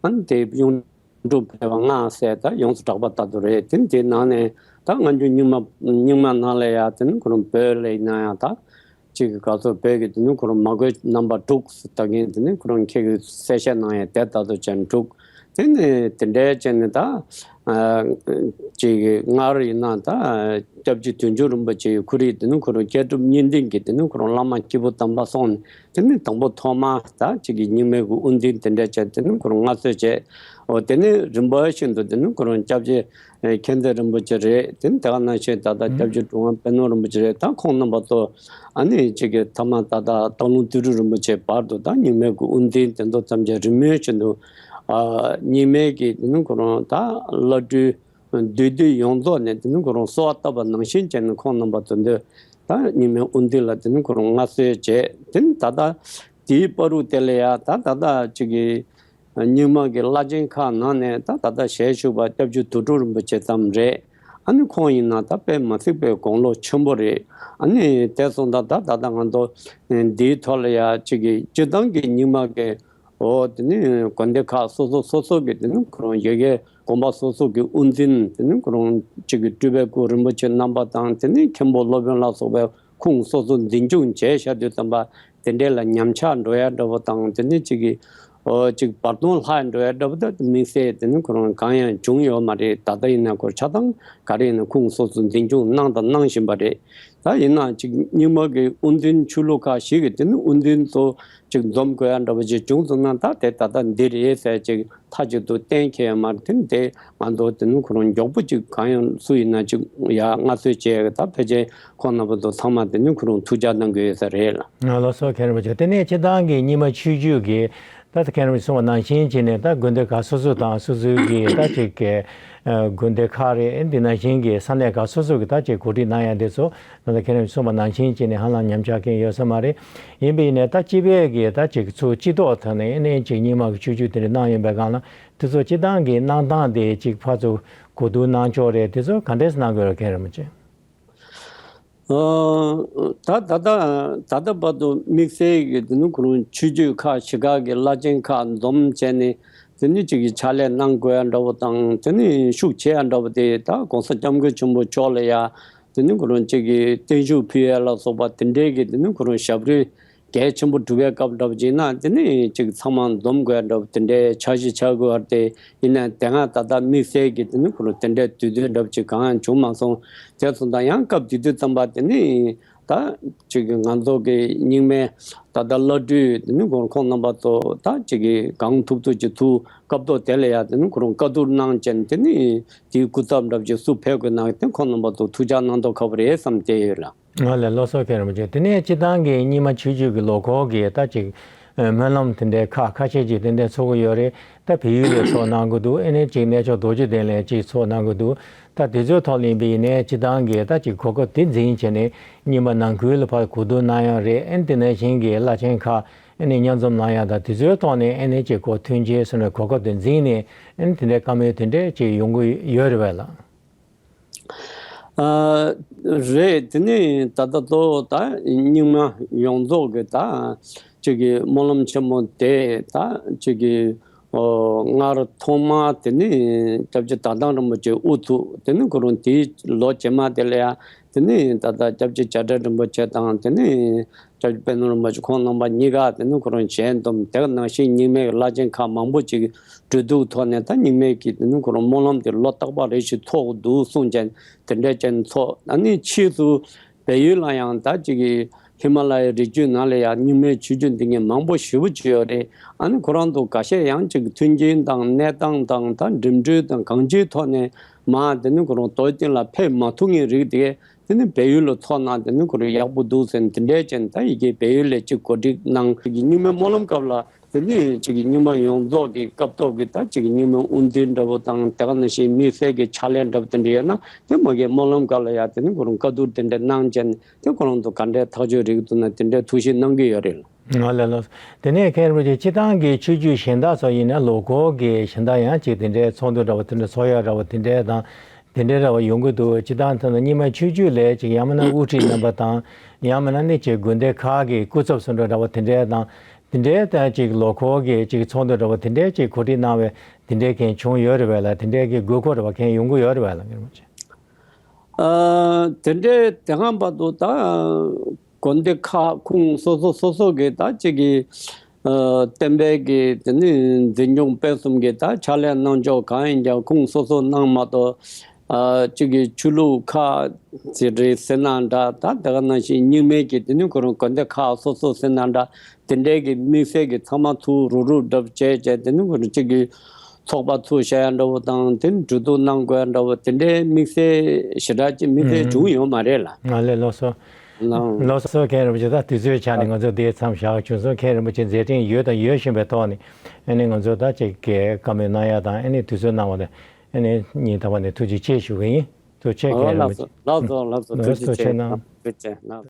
ཨ་ནི་དེ་གཡུང་དྲུང་བོད་པ་ལྔ་ཟེར་ད་ཡོངས་སུ་གྲགས་པ་ལྟར་དུ་རེད། དེ་ནི་དེའི་ནང་ནས་ད་སྔ་འགྱུར་རྙིང་མ་རྙིང་མ་ནང་ལ་ཡ་དེ་ནི་ཁོ་རང་བོད་ལ་ཡིན་ན་ཡང་ད་གཅིག་གི་ག་ཚོད་བོད་ཀྱི་དེ་ནི་ཁོ་རང་མ་དགོས་རྣམ་པ་དྲུག་ཟེར་ད་མཁན་དེ་ནི་ཁོ་རང་ཁྱེད་ཀྱིས་གསལ་བཤད་གནང་ཡས་དེ་ལྟར་དུ་ཅན་དྲུག་དེ་ནི་དེ་འདྲའི་ཅན་ནི་ད་ཨ་གཅིག་གི་སྔར་ཡིན་ན་ད་སྐྱབས་རྗེ་དོན་གྲུབ་རིན་པོ་ཆེ་ཡི་ཁོ་རའི་དེ་ནི་ཁོ་རང་མཁས་གྲུབ་གཉིས་ལྡན་གྱི་དེ་ནི་ཁོ་རང་བླ་མ་སྐྱེས་བུ་དམ་པ་སོང་ནས་དེ་ནི་དང་པོ་ཐོག་མ་ད་གཅིག་གི་རྙིང་མའི་གི་དབུ་འཛིན་དེ་འདྲའི་ཅན་དེ་ནི་ཁོ་རང་མངའ་གསོལ་བྱས། འོ་དེ་ནི་རིམ་པ་བཞིན་དུ་དེ་ནི་ཁོ་རང་སྐྱབས་རྗེ་ཨེ་མཁྱེན་བརྩེ་རིན་པོ་ཆེ་རེད། དེ་ནི་དེ་ག་ནང་བཞིན་ད་ལྟ་སྐྱབས་རྗེ་གྲུབ་དབང་པད་ནོར་རིན་པོ་ཆེ་རེད། ད་ཁོང་རྣམ་པ་ཚོ་ཨ་ནི་གཅིག་གི་ཐ་མ་ད་ལྟ་སྟག་ལུང་དོན་གྲུབ་རིན་པོ་ཆེ་བར་དུ་ད་རྙིང་མའི་གི་དབུ་འཛིན་དེ་ཚོ་ཙམ་གྱི་རིམ་མེད་བཞིན་དུ་ཨ་རྙིང་མའི་གི་དེ་ནི་ཁོ་རང་ད་བླ་སྤྲུལ་ འདུས་སྡེ་ཡོངས་རྫོགས་ནས་དེ་ནི་ཁོ་རང་གསོལ་བ་བཏབ་པ་ནང་བཞིན་བྱས་ནས་ཁོང་རྣམ་པ་ཚོ་འདི་ད་རྙིང་མའི་དབུ་འཛིན་ལ་དེ་ནི་ཁོ་རང་མངའ་གསོལ་བྱས། དེ་ནི་ད་ལྟ་དེའི་བར་དུ་དེ་ལ་ཡ་ད་ད་ལྟ་ཅིག་གི་རྙིང་མ་གི་བླ་ཆེན་ཁག་ནང་ནས་ད་ད་ལྟ་ཞལ་བཞུགས་པ་སྐྱབས་རྗེ་དོན་གྲུབ་རིན་པོ་ཆེ་ཙམ་རེད། ཨ་ནི་ཁོང་ཡིན་ན་ད་དཔེ་མ་སྲིད་པའི་དགུང་ལོ་ཆེན་པོ་རེད། ཨ་ནི་དེ་སོང་ཙང་ད་ད་ལྟ་ང་ཚོ་འདིའི་ཐོག་ལ་ཡ་ཅིག་གི་སྤྱིར་བཏང་གི་རྙིང་མ་གི་འོ་དེ་ནི་དགོན་སྡེ་ཁག་སོ་སོ་སོ་སོ་གི་དེ་ནི་ཁོ་རང་ཡ་གི་དགོན་པ་སོ་སོ་གི་དབུ་འཛིན་དེ་ནི་ཁོ་རང་གཅིག་གི་སྤྲུལ་པའི་སྐུ་རིན་པོ་ཆེ་རྣམ་པ་དང་དེ་ནི་མཁན་པོ་སློབ་དཔོན་ལ་སོགས་པའི་ཁུངས་སོ་སོ་འཛིན་སྐྱོང་བྱས་བཞག་དུས་ཙམ་པ་དེ་འདྲས་ལ་ཉམས་ཆག་འགྲོ་ཡ་འདྲ་བོ་དང་དེ་ནི་གཅིག་གི་འོ་གཅིག་བར་སྟོང་ལྷག་འགྲོ་ཡ་འདྲ་བོ་ད་དམིགས་བསལ་དེ་ནི་ཁོ་རང་གང་ཡང་བྱུང་ཡོད་མ་རེད། ད་ལྟ་ཡིན་ན་ཁོ་ཆ་ཚང་ག་རེ་ཡིན་ན་ཁུངས་སོ་སོ་འཛིན་སྐྱོང་གནང་དང་གནང་བཞིན་པ་རེད། ད་ཡིན་ན་ཅིག་རྙིང་མ་གི་དབུ་འཛིན་ཆོས་ལུགས་ཁག་ཞིག་གི་དེ་ནི་དབུ་འཛིན་ཚོ་ཅིག་འཛོམས་དགོས་ཡ་འདྲ་བ་ཅིག་བྱུང་སོང་ན་ད་དེ་ད་ལྟ་འདི་རེད་ཟེར་ཅིག་མཐའ་གཅིག་ཏུ་གཏན་འཁེལ་ཡ་མ་རེད། དེ་ནི་དེ་ང་ཚོ་དེ་ནི་ཁོ་རང་མགྱོགས་པོ་ཅིག་གང་ཡང་སུ་ཡིན་ན་ཅིག་ཡ་མངའ་གསོལ་བྱས་ད་ཕལ་ཆེར་ཁོང་རྣམ་པ་ཚོ་ཚང་མ་དེ་ནི་ཁོ་རང་ཐུགས་ཅག་གནང་གི་ཡོད་ས་རེད་ལ། ང་ལ་སོགས་མཁན་རིན་པོ་ཆེ་དེ་ནས་སྤྱིར་བཏང་གི་རྙིང་མ་ཆོས་བརྒྱུད་ཀྱི་ད་ལྟ་མཁན་རིན་པོ་ཆེ་གསུངས་པ་ནང་བཞིན་བྱས་ནས་ད་དགོན་སྡེ་ཁག་སོ་སོ་དང་སོ་སོའི་གི་ད་ཅིག་གི་དགོན་སྡེ་ཁག་རེད། འདི་ནང་བཞིན་གྱི་ས་གནས་ཁག་སོ་སོ་གི་ད་ཅིག་གོ་སྒྲིག་གནང་ཡ་འདི་ཚོ་ད་ལྟ་མཁན་རིན་པོ་ཆེ་གསུངས་པ་ནང་བཞིན་བྱས་ནས་ཧ་ལམ་ཉམས་ཆག་མཁན་ཡོད་ས་མ་རེད། ཡིན་པ་ཡིན་ནའི་ད་སྤྱི་པའི་གི་ད་ཅིག་ཚུར་སྤྱི་ཚོགས་ཐོག་ནས་ཨེ་ནས་ཅིག་རྙིང་མ་གི་ཆོས་བརྒྱུད་དེ་འདྲ་གནང་ཡོད་པའི་སྒང་ལ་དེ་ཚོ་སྤྱིར་བཏང་གི་གནང་སྟངས་དེ་ཅིག་ཕར་ཚུར་གོ་བསྡུར་གནང་ཕྱོགས་རེད། དེ་ཚོ་ག་འདྲས་གནང་དགོས་རེད་མཁན་རིན་པོ་ཆེ། ཨ། ད་ད་ལྟ་ད་ལྟ་བར་དུ་དམིགས་བསལ་གྱི་དེ་ནི་ཁོ་རང་ཆོས་བརྒྱུད་ཁག་བཞི་ཁག་གི་བླ་ཆེན་ཁག་འཛོམས་བྱས་ནས་དེ་ནི་གཅིག་གི་ཕྱག་ལས་གནང་དགོས་ཡ་འདྲ་བོ་དང་དེ་ནི་ཤུགས་ཆེ་ཡ་འདྲ་བོ་དེ་ད་༸གོང་ས་༸སྐྱབས་མགོན་ཆེན་པོ་མཆོག་ལ་ཡ་དེ་ནི་ཁོ་རང་གཅིག་གི་བརྟན་བཞུགས་ཕུལ་ཡ་ལ་སོགས་པ་དེ་འདྲའི་གི་དེ་ནི་ཁོ་རང་ཞབས་རིམ་གལ་ཆེན་པོ་སྒྲུབ་པའི་སྐབས་འདྲ་བོ་ཅིག་ན་དེ་ནི་ཅིག་ཚང་མ་འཛོམས་དགོས་འདྲ་བོ་དེ་འདྲའི་འཆར་གཞི་ཆགས་དགོས་པ་དེ་ཡིན་ན་དེ་སྔ་ད་ལྟ་དམིགས་བསལ་གྱི་དེ་ནི་ཁོ་རང་དེ་འདྲའི་དུས་ཚོད་འདྲ་བོ་ཅིག་གང་ཡང་བྱུང་མ་སོང་། དེ་སོང་ཙང་ཡང་སྐབས་དེ་དུས་ཙམ་པ་དེ་ནི་ད་ཅིག་ང་ཚོ་གི་རྙིང་མའི་ད་ལྟ་བླ་སྤྲུལ་དེ་ནི་ཁོང་ཁོང་རྣམ་པ་ཚོ་ད་ཅིག་གི་གང་ཐུབ་ཐུབ་ཅིག་ཐུགས་སྐབས་ཐོག་དེ་ལ་ཡ་དེ་ནི་ཁོ་རང་བཀའ་བསྡུར་གནང་བྱས་ནས་དེ་ནི་དེའི་སྐུ་ཚབ་འདྲ་བོ་ཅིག་སུ་ཕེབས་དགོས་ན་དེ་ཁོང་རྣམ་པ་ཚོ་ཐུགས་ཅག་གནང་མདོག་ཁ་པོ་རེད་བསམ་བསྡད་ཡོད་ལ། ང་ལས་ལོ་སོགས་མཁན་རིན་པོ་ཆེ་དེ་ནས་སྤྱིར་བཏང་གི་རྙིང་མ་ཆོས་བརྒྱུད་ཀྱི་ལོ་འཁོར་གྱི་ད་ཅིག་སྨོན་ལམ་དེ་འདྲའི་ཁག་ཁ་ཤས་ཅིག་དེ་འདྲའི་ཚོགས་ཀྱི་ཡོད་རེད། ད་བལ་ཡུལ་ལ་ཚོགས་གནང་གི་འདུག་ཨེ་ནས་ཅིག་གནས་མཆོག་རྡོ་རྗེ་གདན་ལ་ཅིག་ཚོགས་གནང་གི་འདུག་ད་དེ་ཚོའི་ཐོག་ལ་ཡིན་པ་ཡིན་ནའི་སྤྱིར་བཏང་གི་ད་ཅིག་གོ་སྐབས་དེ་འཛིན་བྱས་ནས་རྙིང་མ་ནང་ཁུལ་ལ་ཕར་གོ་བསྡུར་གནང་ཡ་རེད། ཨེ་དེ་ནང་བཞིན་གྱི་བླ་ཆེན་ཁག་ཨེ་ནས་མཉམ་འཛོམས་གནང་ཡ་དང་དེ་ཚོའི་ཐོག་ནས་ཨེ་ནས་ཅིག་གོ་མཐུན་རྐྱེན་སོགས་ནས་གོ་སྐབས་དེ་འཛིན་ནས་ཨེ་དེ་འདྲའི་བཀའ་མོལ་དེ་འདྲས་ཅིག་ཡོང་གི་ཡོད་རེད་བས་ལགས། ཨ། རེད། དེ་ནི་ད་ལྟ་གཙོ་བོ་ད་རྙིང་མ་ཡོངས་རྫོགས་ཀྱི་ད་ཅིག་གི་སྨོན་ལམ་ཆེན་མོ་དེ་ད་ཅིག་གི་ཨོ་སྔར་ཐོག་མ་དེ་ནི་སྐྱབས་རྗེ་དར་ཐང་རིན་པོ་ཆེ་དབུ་ཐུག་དེ་ནི་ཁོ་རང་དེའི་ལོ་རྗེས་མ་དེ་ལ་ཡང་དེ་ནི་ད་ལྟ་སྐྱབས་རྗེ་བྱ་བྲལ་རིན་པོ་ཆེ་དང་དེ་ནི་སྐྱབས་རྗེ་པད་ནོར་རིན་པོ་ཆེ་ཁོང་རྣམ་པ་གཉིས་ཀ་དེ་ནི་ཁོ་རང་ཞལ་འཛོམས། དེ་ག་ནང་བཞིན་རྙིང་མའི་བླ་ཆེན་ཁག་མང་པོ་ཅིག་གྲོས་བསྡུར་ཐོག་ནས་ད་རྙིང་མའི་གི་དེ་ནི་ཁོ་རང་སྨོན་ལམ་དེ་ལོ་རྟག་པར་རེ་ཞིག་ཚོགས་འདུག་གསུངས་ཀྱང་དེ་འདྲ་ཅན་ཚོགས། ཨ་ནི་ཕྱིས་སུ་བལ་ཡུལ་ལ་ཡང་ད་ཅིག་གི་ཧི་མ་ལ་ཡའི་རི་རྒྱུད་ནང་ལ་ཡང་རྙིང་མའི་ཆོས་བརྒྱུད་འདི་ངས་མང་པོ་ཞེ་པོ་ཅིག་ཡོད་རེད། ཨ་ནི་ཁོ་རང་ཚོ་འགའ་ཤས་ཡང་ཅིག་མཐུན་རྐྱེན་དང་གནས་སྟངས་དང་ད་འགྲིམ་འགྲུལ་དང་གང་ཅིའི་ཐོག་ནས་མ་དེ་ནི་ཁོ་རང་མདོ་སྟོད་ལ་ཕེབས་མ་ཐུབ་མཁན་རིགས་དེ་གས་དེ་ནི་བལ་ཡུལ་ལ་ཚོགས་གནང་དེ་ནི་ཁོ་རང་ཡག་པོ་འདུག་ཟེར་ནས་དེ་འདྲས་ཅན་ད་ཡི་གེ་བལ་ཡུལ་ལ་ཅིག་གོ་སྒྲིག་གནང་ཅིག་གི་རྙིང་མའི་སྨོན་ལམ་སྐབས་ལ་དེ་ནི་ཅིག་གི་རྙིང་མ་ཡོངས་རྫོགས་ཀྱི་སྐབས་ཐོག་གི་ད་ཅིག་གི་རྙིང་མའི་དབུ་འཛིན་འདྲ་པོ་དང་དེ་ག་ནང་བཞིན་དམིགས་བསལ་གྱི་ཕྱག་ལས་འདྲ་པོ་དེ་འདྲ་ཡོད་ན་དེ་མ་གི་སྨོན་ལམ་སྐབས་ལ་ཡ་དེ་ནི་ཁོ་རང་བཀའ་བསྡུར་དེ་འདྲ་གནང་བྱས་ནས་དེ་ཁོ་རང་ཚོ་ག་འདྲའི་ཐག་གཅོད་རིགས་འདུག་ན་དེ་འདྲའི་ཐུགས་ཞིབ་གནང་གི་ཡོད་རེད། ང་ལ་ལོ། དེ་ནས་མཁན་རིན་པོ་ཆེ་སྤྱིར་བཏང་གི་ཆོས་བརྒྱུད་གཞན་དག་ཚོ་ཡིན་ན་ལོ་འཁོར་གྱི་གཞན་དག་ཡང་ཅིག་དེ་འདྲའི་ཚོགས་འདུ་འདྲ་པོ་དེ་འདྲ་ཚོགས་ཡ་འདྲ་པོ་དེ་འདྲའི་དང་དེ་འདྲའི་འདྲ་པོ་ཡོང་གི་འདུག་སྤྱིར་བཏང་ཐོག་ན་རྙིང་མ་ཆོས་བརྒྱུད་ལས་ཅིག་ཡང་མིན་ན་དབུ་ཁྲིད་རྣམ་པ་དང་ཡང་མིན་ན་ནི་ཅིག་དགོན་སྡེ་ཁག་གི་སྐུ་ཚབ་སུ་འདྲ་འདྲ་པོ་དེ་འདྲའི་དང་དེ་འདྲའི་ད་ཅིག་ལོ་འཁོར་གྱི་ཅིག་ཚོགས་འདུ་འདྲ་པོ་དེ་འདྲའི་ཅིག་གོ་སྒྲིག་གནང་བའི་དེ་འདྲའི་མཁན་བྱུང་ཡོད་རེད་པས་ལ། དེ་འདྲའི་གི་དགོས་མཁོ་འདྲ་པོ་མཁན་ཡོང་གི་ཡོད་རེད་པས་ལ་མཁན་རིན་པོ་ཆེ། ཨ། དེ་འདྲའི་དེ་སྔ་བར་དུ་ད་དགོན་སྡེ་ཁག་ཁུངས་སོ་སོ་སོ་སོ་གི་ད་ཅིག་གི་ཨ། བསྟན་པའི་གི་དེ་ནི་འཛིན་སྐྱོང་སྤེལ་གསུམ་གི་ད་ཕྱག་ལས་གནང་ཕྱོགས་གང་ཡིན་ཀྱང་ཁུངས་སོ་སོ་གནང་མ་གཏོགས་ཨ། ཅིག་གི་ཆོས་ལུགས་ཁག་ཅིག་རེད་ཟེར་ན་འདྲ། ད་དེ་ག་ནང་བཞིན་རྙིང་མའི་གི་དེ་ནི་ཁོ་རང་དགོན་སྡེ་ཁག་སོ་སོ་ཟེར་ན་འདྲ། དེ་འདྲའི་གི་དམིགས་བསལ་གྱི་ཚང་མ་ཚུར་རུབ་རུབ་འདྲ་པོ་བྱས་བྱས་དེ་ནི་ཁོ་རང་གཅིག་གི་ཚོགས་པ་ཚུར་བཞག་ཡ་འདྲ་པོ་དང་དེ་ནི་གྲོས་བསྡུར་གནང་དགོས་ཡ་འདྲ་པོ་དེ་འདྲའི་དམིགས་བསལ་ཞེ་དྲག་ཅིག་དམིགས་བསལ་ཨུམ། བྱུང་ཡོད་མ་རེད་ལ། ང་ལས་ལོ་སོ། ལགས། ལོ་སོ་མཁན་རིན་པོ་ཆེ། ད་དུས་ཚོད་ཆ་ནས་ང་ཚོ་དེའི་མཚམས་བཞག་བྱུང་སོང་། མཁན་རིན་པོ་ཆེ་མཛད་འཕྲིན་ཡོད་དང་ཡོད་བཞིན་པའི་ཐོག་ནས་ཨ་ནི་ང་ཚོ་ད་ཅིག་གི་བཀའ་མོལ་གནང་ཡ་དང་ཨ་ནི་དུས་ཚོད་གནང་བ་དང་། ཨ་ནི་ཉིན་རྟག་པར་ནས་ཐུགས་རྗེ་ཆེ་ཞུ་གི་ཡིན། ཐུགས་རྗེ་ཆེ། ཨོ་ལགས་སོ་ལགས་སོ་ལགས་སོ། ཐུགས་རྗེ་ཆེ། ཐུགས་རྗེ་ཆེ་གནང་། ཐུགས་རྗེ་ཆེ་ལགས།